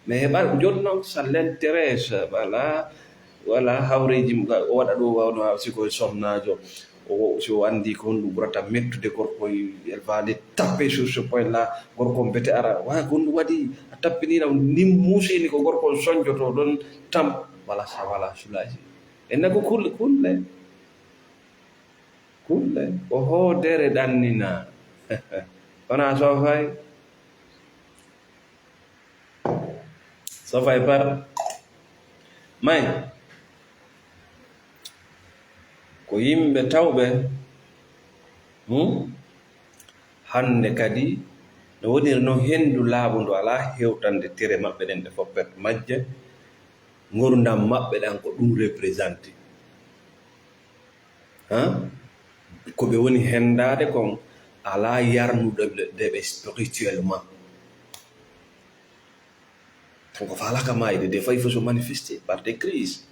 Mais heɓa jooni noon, ça l'intéresse, voilà, voilà, hawreeji mum, o waɗa ɗo wawno, si ko e somnaajo, o, si o anndi ko honɗum ɓurata mettude gorko, elle va aller taper sur ce point-là, gorko on bete ara, wa, ko honɗum waɗi, a tappiniino, nin muusini ko gorko on sonjoto ɗon tam, voilà, ça, voilà, soulagé. Enne ko kulle, kulle, kulle, ko hoodere ɗannina. Wona soofay? Soofay par may ko yimɓe tawɓe, hmm? Hannde kadi no woniri noon henndu laaɓundu alaa hewtande tere maɓɓe ɗen, ɗe foppet majje, ngurdam maɓɓe ɗan ko ɗum représenté. Hein? Ko ɓe woni henndaade kon alaa yarnude ɓe, ɓe spirituellement. Kanko faalaka maayde, des fois il faut se manifester par des crises.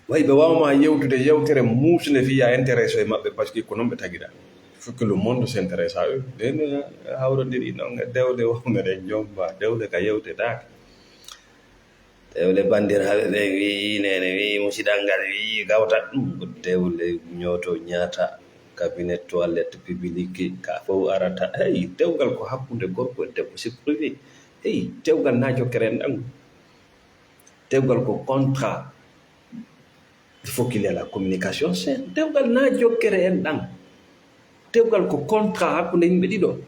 Way ɓe waawma yewtude yewtere muusnde fii a intéressé e maɓɓe, parce que ko noon ɓe tagiɗa. Il faut que le monde s'intéresse à eux. Ɓen hawrondiri noon e dewle wonɓe ɗen, jomba dewle ka yewtetaake. Dewle banndiraaɓe ɓen wi'i, neene wi'i, musidal ngal wi'i, gawta. Ɗum ko dewle ñooto ñaata, cabinet, toilette publique, ka fof arata. Hey, dewgal ko hakkunde gorko e debbo, c'est privé. Hey, dewgal na jokkere en ɗan. Dewgal ko contrat. Il faut qu'il y ait la communication saine. Dewgal na jokkere en ɗan. Dewgal ko contrat hakkunde yimɓe ɗiɗo.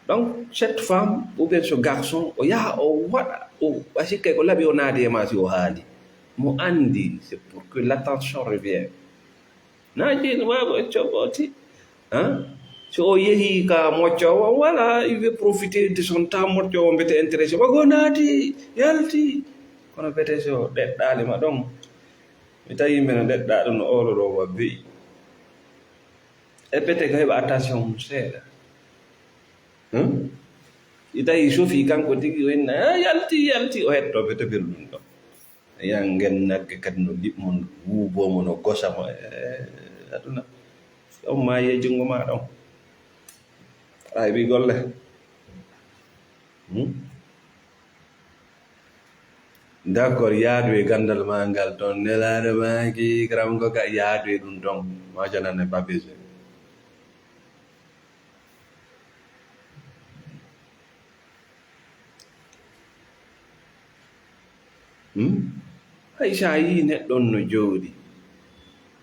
Donc, cette femme ou bien ce garçon, o yaha o waɗa, o, a sikkay ko laɓi o naadi e ma si o haali. Mo anndi, c'est pour que l'attention revienne. Na jeyi no waawi o coɓooti. Hein? So o yehi ka moccoowo, voilà, il veut profiter de son temps, moccoowo mbete intéressé. Ɓago naati, yalti. Kono mbete so ɗeɗɗaali ma ɗon. Mi tawi yimɓe no ɗeɗɗa ɗum no oolo ɗo wa beyi. E mbete ko heɓa attention mum seeɗa. Hmm? I tawi sofi kanko tigi o inna, "Ah, yalti, yalti," o hetto mbete belɗum ɗo. Yan ngen nagge kadi no liɓ mo, wuubo mo, no gosa mo. Eh, aduna. On maayi e junngo ma ɗon. Aɗa heɓi golle. Hmm? D'accord, yaadu e ganndal ma ngal ton. Nelaaɗo maaki, karam ko ka yaadu e ɗum ton. Ma janane babise. Hmm? Hay so a yii neɗɗo on no jooɗi,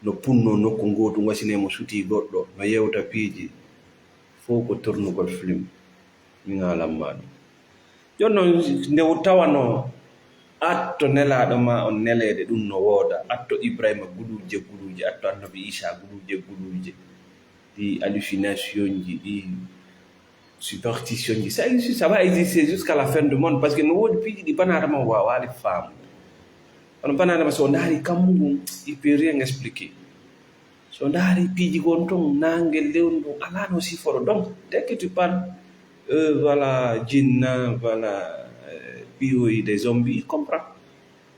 no punnoo nokku ngootu, wasinee mo sutii goɗɗo, no yewta piiji, fof ko tournugol film. Min haalan ma ɗum. Jooni noon, nde tawanoo atto nelaaɗo ma on neleede, ɗum no wooda. Atto Ibrahima guluuje guluuje, atto Annabi Iisaa guluuje guluuje. Ɗi hallucination ji, ɗi superstition ji, ça existe, ça va exister jusqu'à la fin du monde, parce que no woodi piiji ɗi banaadama waawaali faamude. Kono banaadama so ndaari kammu ngun, il peut rien expliquer. So ndaari piiji gon ton, naange, lewru ndun, alaa no siforo. Donc, dès que tu parles, euh, voilà, jinna, voilà, euh, P O I des zombies, il comprend.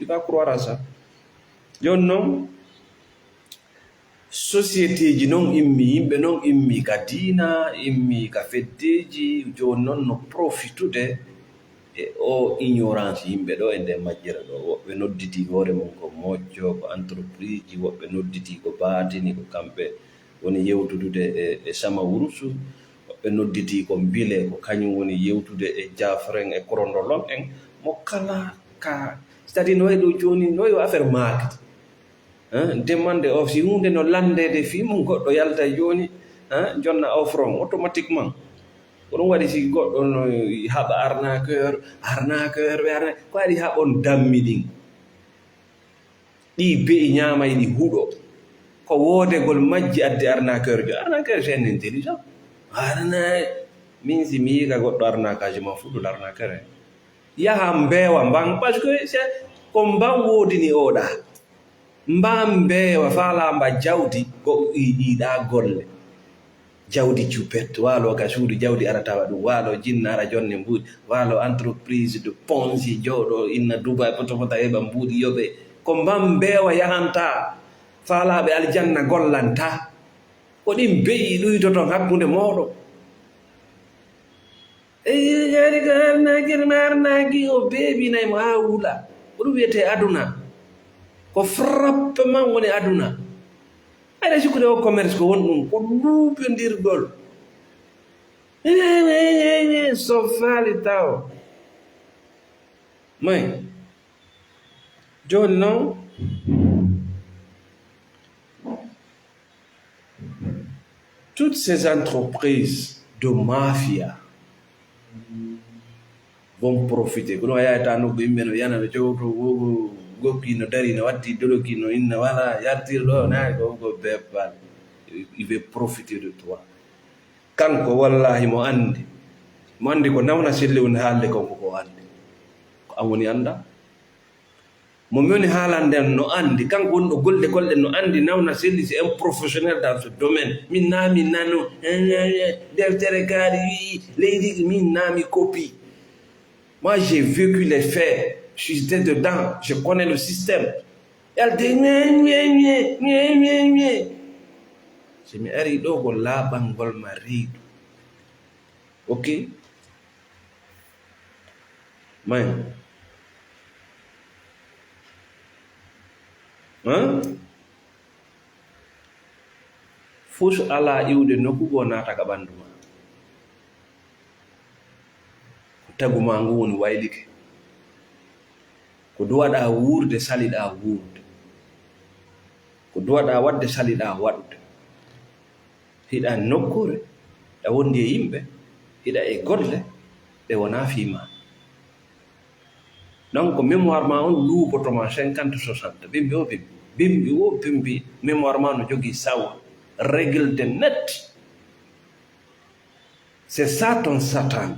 Il va croire à ça. Jooni noon, sociétéji noon immi, yimɓe noon immi ka diina, immi ka feddeji, jooni noon no profitude e o ignorance yimɓe ɗo e nder majjere ɗo. Woɓɓe nodditi hoore mum ko mocco, ko entreprise ji, woɓɓe nodditi ko baatini, ko kamɓe woni yewtudude e, e sama wurusu, woɓɓe nodditi ko mbile, ko kañum woni yewtude e jafren e korondolon en, mo kala ka, c'est-à-dire no wayi ɗo jooni, no wayi o affaire maakde. Hein, demande o, si huunde no lanndeede fii mum, goɗɗo yalta jooni, hein, jonna offre on automatiquement. Ko ɗum waɗi si goɗɗo no haɓa arnaqueur, arnaqueur, ɓe arna-, ko waɗi haɓon dammi ɗin? Ɗi be'i ñaamay ɗi huɗo. Ko woodegol majji addi arnaqueur jo. Arnaqueur, c'est un intelligent. Arna-, min si mi yi'i ka goɗɗo arnaquage ma fuɗɗul arnaqueur en. Yaha mbeewa mban, parce que c'est ko mban woodini oɗa. Mban mbeewa, faalaa mba jawdi, ko i-, iɗa golle. Jawdi jupet, waalo ka suudu, jawdi ara tawa ɗum, waalo jinna ara jonne mbuuɗi, waalo entreprise de Ponzi, jooɗo inna Dubai, poto poto heɓa mbuuɗi yoɓe. Ko mban mbeewa yahanta, faalaaɓe aljanna gollanta. Ko ɗin be'i ɗuytoton hakkunde mooɗon. Eyi, kadi ko arnaaki, arnaaki, o beebinay mo haa wula. Ko ɗum wiyetee aduna. Ko frappement woni aduna. Aɗa sikkude o commerce ko won ɗum, ko luuɓondirgol. So faali taw. May. Jooni noon, toutes ces entreprises de mafia vont profiter. Kono a yaayata nokku yimɓe no yana, no cowto wogo gokki, no dari, no watti doloki, no inna wala yartir ɗo, nayi ko, ko bebbal. Il veut profiter de toi. Kanko, wallahi, mo anndi. Mo anndi ko nawna selli woni haalde kon, ko ko anndi. Ko an woni annda. Mo mi woni haalande no anndi. Kanko woni ɗo golde golle no anndi. Nawna selli, c'est un professionnel dans ce domaine. Min naami nano. Eh, eh, eh. Deftere kaari wi'i, leydi, min naami copie. Moi, j'ai vécu les faits. J'étais dedans. Je connais le système. Yalti ŋe, ŋe, ŋe, ŋe, ŋe, ŋe. So mi ari ɗo ko laaɓangol ma reedu. Ok? May. Huh? Fus alaa iwde nokku goo naata ka ɓanndu ma. Ko tagu ma ngu woni waylike. Ko duwaɗaa wuurde, saliɗaa wuurde. Ko duwaɗaa waɗde, saliɗaa waɗude. Hiɗa nokkuure, hiɗa wondi e yimɓe, hiɗa e golle ɗe wonaa fii ma. Donc, mémoire ma on luuboto ma cinquante, soixante. Bimbi o bimbi. Bimbi o bimbi. Mémoire ma no jogii sawa. Règle de net. C'est ça ton Satan.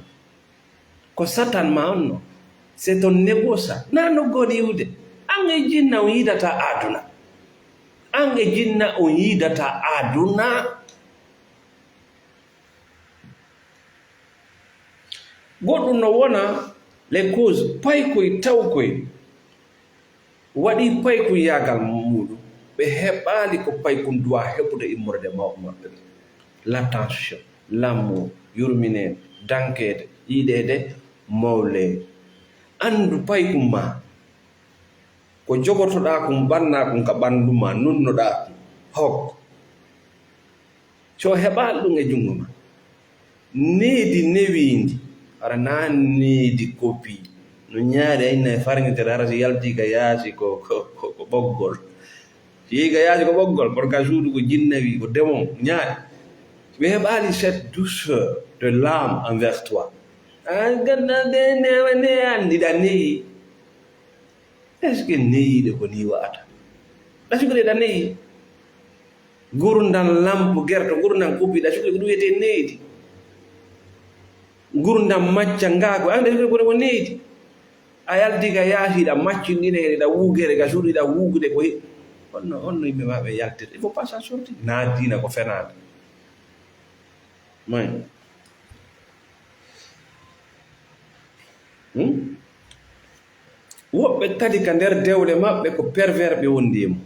Ko Satan ma on no. C'est ton négoce. Na no goni iwde. An e jinna on yidata aduna. An e jinna on yidata aduna. Goɗɗum no wona les causes, paykoy tawkoy waɗi paykunyaagal muuɗum, ɓe heɓaali ko paykun duwaa heɓude immorde mawɓe maɓɓe ɓen. L'attention, l'amour, yurmineede, dankeede, yiɗeede, mawle. Anndu paykun maa. Ko jogotoɗaa kun, ɓannaa kun ka ɓanndu maa, nunnoɗaa kun. Hok. So heɓaali ɗum e junngo maa. Needi newiindi, hara naa needi kopi. No ñaari ay nay farñitere, hara si yaltii ka yaasi ko, ko, ko, ko ɓoggol. Si yehi ka yaasi ko ɓoggol, kono ka suudu ko jinnawi, ko demon, ñaari. Mi heɓaali cette douceur de l'âme envers toi. A ganda de newa ne anndi ɗa neyi. Est-ce que neyiiɗo ko nii wa'ata? Ɗa sukri ɗa neyi. Ngurndan lampu gerto, ngurndan kubbi, ɗa sukri ko ɗum wiyetee needi. Ngurndan macca ngaagu, an ɗa sukri ko needi. A yalti ka yaasi, ɗa maccindine, ɗa wugere, ka suuɗi, ɗa wugude ko he-, honno, honno yimɓe ma ɓe yaltirta? Il faut pas s'en sortir. Naa diina ko fenaande. May. Hmm? Woɓɓe kadi ka nder dewle maɓɓe ko pervers ɓe wondi e mum.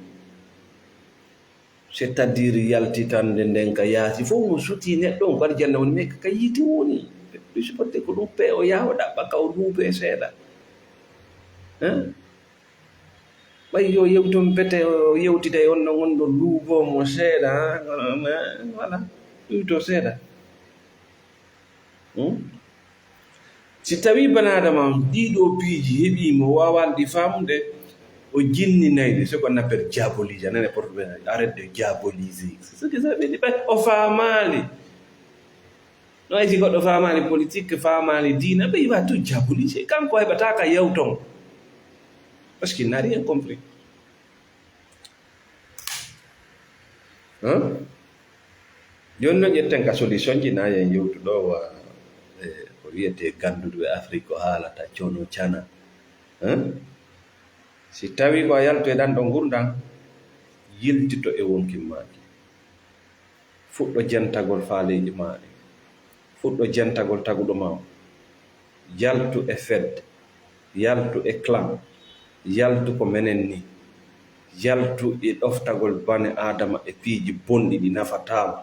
C'est-à-dire yaltitande nden ka yaasi fof mo sutii neɗɗo on ko aljanna woni, mais ka yiite woni. Ɗum supporte ko ɗum pe o yaha o ɗaɓɓa ka o luupe seeɗa. Hein? Ɓay yo yewton pete o yewtida e on ɗon, on ɗo luubo mo seeɗa, hein? Voilà. Ɗuyto seeɗa. Hmm? Si tawii banaadama on, ɗii ɗoo piiji heɓii mo, waawaali ɗi faamude, o jinninay ɗi, c'est qu'on appelle diaboliser. A nani portugais, arrête de diaboliser. C'est ce que ça veut dire. Ɓay o faamaali. No ay si goɗɗo faamaali politique, faamaali diina, ɓe iwa tout diaboliser. Kanko heɓataa ka yewton. Parce qu'il n'a rien compris. Hein? Jooni noon ƴetten ka solution ji, na yen yewtu ɗo wa, e, ko wiyetee gannduɗo e Afrik ko haalata cono cana. Hein? Si tawii ko a yaltu e ɗan ɗo ngurndan, yiltito e wonkin maa ki. Fuɗɗo jentagol faaleeji maa ɗi. Fuɗɗo jentagol taguɗo maa o. Yaltu e fedde, yaltu e clan, yaltu ko menen ni, yaltu e ɗoftagol bane aadama e piiji bonɗi ɗi nafataa mo.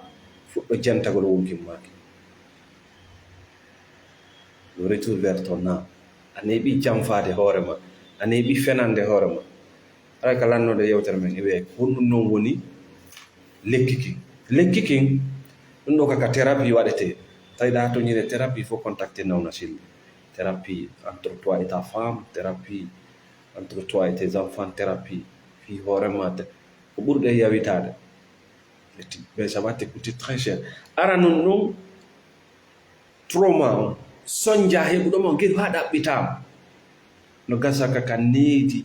Fuɗɗo jentagol wonkin maa ki. Le retour vers ton âme. A neeɓi janfaade hoore ma, a neeɓi fenande hoore ma. Aray ka lannoɗo yewtere men, e wiye ko honɗum noon woni lekki kin. Lekki kin, ɗum ɗo kaka thérapie waɗetee. Tawi ɗa toñire thérapie, il faut contacter Nawna Sylla. Thérapie entre toi et ta femme, thérapie entre toi et tes enfants, thérapie fii hoore ma, te-, ko ɓurɗe yawitaade. Mais ça va te coûter très cher. Ara non ɗum, trauma on, sonja heɓuɗo mo, geɗu haa ɗaɓɓitaama. No gasa ka ka needi,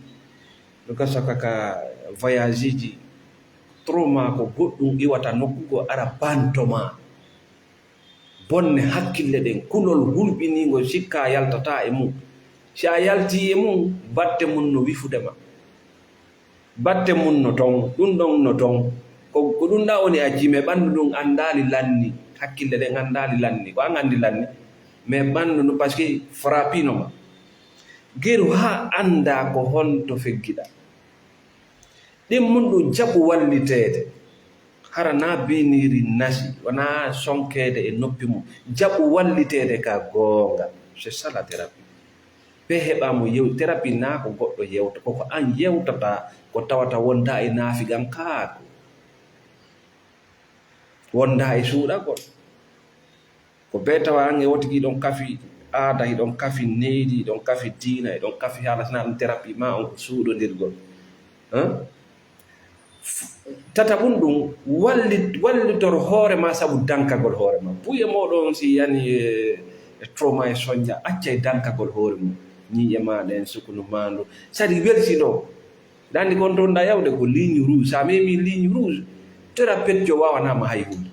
no gasa ka ka voyage ji. Trauma ko goɗɗum iwata nokku goo ara banto ma. Bonne hakkille ɗen, kulol hulɓiniingol sikka yaltataa e mum. Si a yaltii e mum, batte mum no wifude ma. Batte mum no ton, ɗum ɗon no ton. Ko, ko ɗum ɗa woni acci, mais ɓanndu ndun anndaali lanni, hakkille ɗen anndaali lanni. Ko an anndi lanni, mais ɓanndu ndun, parce que frappino ma. Geru haa anndaa ko honto feggiɗa. Ɗimmun ɗum jaɓu walliteede. Hara na biiniiri nasi, wonaa sonkeede e noppi mum. Jaɓu walliteede ka goonga. C'est ça la thérapie. Ɓe heɓa mo yew-, thérapie na ko goɗɗo yewta, ko ko an yewtata, ko tawata wonda e naafigankaaku. Wonda e suuɗagol. Ko bee tawa an e wotigi hiɗon kafi aada, hiɗon kafi neydi, hiɗon kafi diina, hiɗon kafi haala, sina ɗum thérapie ma on ko suuɗondirgol. Hein? Tataɓun ɗum, wallit-, wallitor hoore ma sabu dankagol hoore ma. Buye mooɗon si yani e, e trauma e soñja, accay dankagol hoore mum. Ñiiƴe ma ɗen, sukunu ma ndu. Sadi welsi ɗo. Ɗa anndi kon toon ɗa yawde ko ligne rouge. So a memi ligne rouge, thérapeute jo waawanaa ma hay huunde.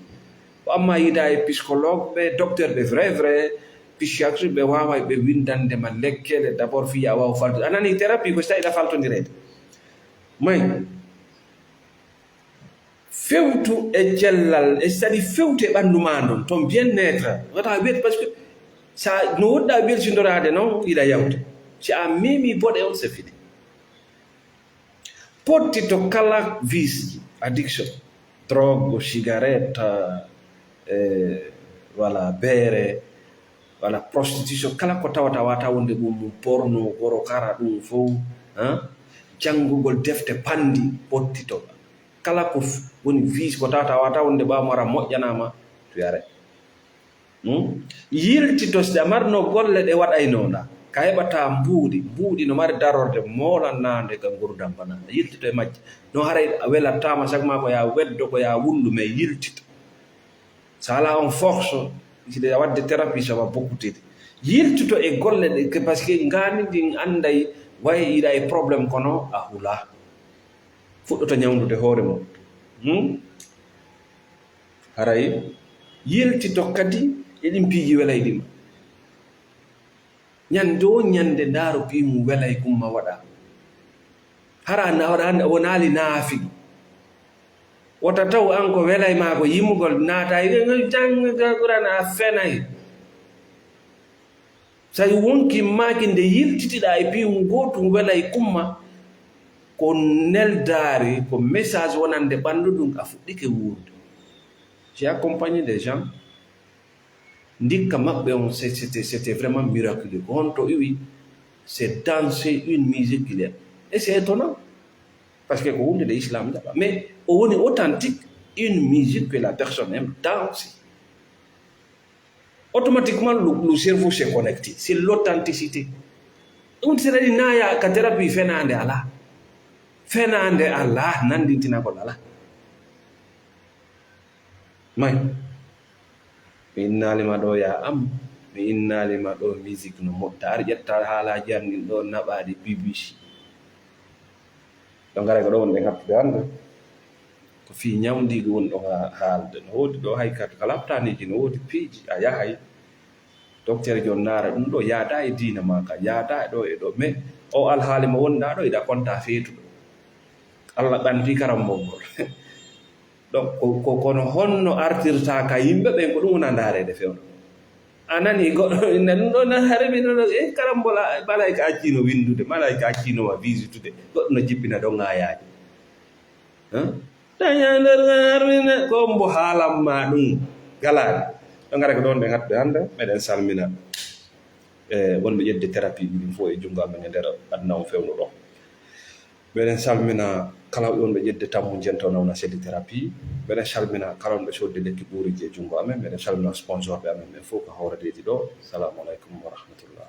Ko amma yiida e psychologue ɓe, docteur ɓe vrai, vrai psychiatre ɓe waaway ɓe winndande ma lekkele d'abord fii a waawa faltude. A nani thérapie ko si tawi ɗa faltondireede. May, fewtu e cellal, e c'est-à-dire fewtu e ɓanndu ma ndon, ton bien-être. Wata wiyet parce que sa no woɗɗa welsindoraade noon, iɗa yawta. Si a memi boɗe on, c'est fini. Pottito kala vice, addiction, drogue, cigarette, eh, wala beere, wala prostitution, kala ko tawata wata wonde ɗum mum, porno, korokara, ɗum fof, hein? Janngugol defte panndi, pottito. Kala ko f-, woni vice, ko tawata wata wonde ɓaamo ara moƴƴanama, tuyare. Hmm? Yiltito, si a marno golle ɗe waɗaynoɗa, ka heɓata mbuuɗi, mbuuɗi no mari darorde moolanaande ka ngurdam bana. Yiltito e majje. No haray a welattama, chaque ma ko ya weddo, ko ya wullu, mais yiltito. Sa ala on force, si ɗe wadde thérapie, ça va beaucoup t'aider. Yiltito e golle ɗe, que, parce que ngani ndin anday, way iɗa e problème kono a hula. Fuɗɗoto ñawndude hoore mum. Hmm? Haray yiltito kadi e ɗin piiji welayɗi ma. Ñande o ñande ndaaru pii mum welay kumma waɗa. Hara na waɗa hannde o wonaali naafi. Wota taw an ko welay ma ko yimugol naata e jannga Qur'an a fenay. So a wonki maaki nde yiltitiɗa e pii mum gootum welay kumma, ko neldaari, ko message wonande ɓanndu ɗum a fuɗɗike wuurde. J'ai accompagné des gens, ndikka maɓɓe on, c'est-, c'était, c'était vraiment miraculeux. Ko honto iwi, c'est danser une musique qu'il aime. Et c'est étonnant, parce que ko hunde nde Islam jaɓa. Mais o woni authentique, une musique que la personne aime danser. Automatiquement, le, le cerveau s'est connecté. C'est l'authenticité. Ɗum si ɗaɗi naya ka thérapie fenaande alaa. Fenaande alaa, nanndintinagol alaa. May, mi innaali ma ɗo ya am, mi innaali ma ɗo musique no moƴƴa. Ari ƴetta haalaaji am ɗin ɗo naɓaaɗi B B C. Ɗo ngara ko ɗo woni ɓe ngattude hannde. Ko fii ñawndiigu woni ɗo ha-, haalde. No woodi ɗo hay ka, ka laptaaniiji, no woodi piiji a yahay. Docteur jo naara ɗum ɗo yaada e diina ma ka, yaada e ɗo e ɗo. Mais o alhaali mo wonɗa ɗo, iɗa konta feetuɗo. Allah ɓanti karambol ngol. Donc, ko, ko, kono honno artirta ka yimɓe ɓen, ko ɗum wona ndaareede fewndo. A nani goɗɗo inna ɗum ɗo nan hari min ɗo, eh, karambola, malaika accino windude, malaika accino ma visitude, goɗɗo no jippina ɗo ŋaayaaji. Hein? Daña nder ŋaarmine, ko mbo haalan ma ɗum galaani. Ɗo ngara ko ɗon ɓe ngattude hannde, meɗen salmina, eh, wonɓe ƴettude thérapie ɗin fof e junngo amen e nder aduna on fewndo ɗo. Meɗen salmina kala wonɓe ƴettude tammu jento nawna selli thérapie. Meɗen salmina kala wonɓe soodde lekki ɓuuriji e junngo amen. Meɗen salmina sponsorɓe amen ɓen fof ko hooredeeji ɗo. Salamu aleykum wa rahmatullah.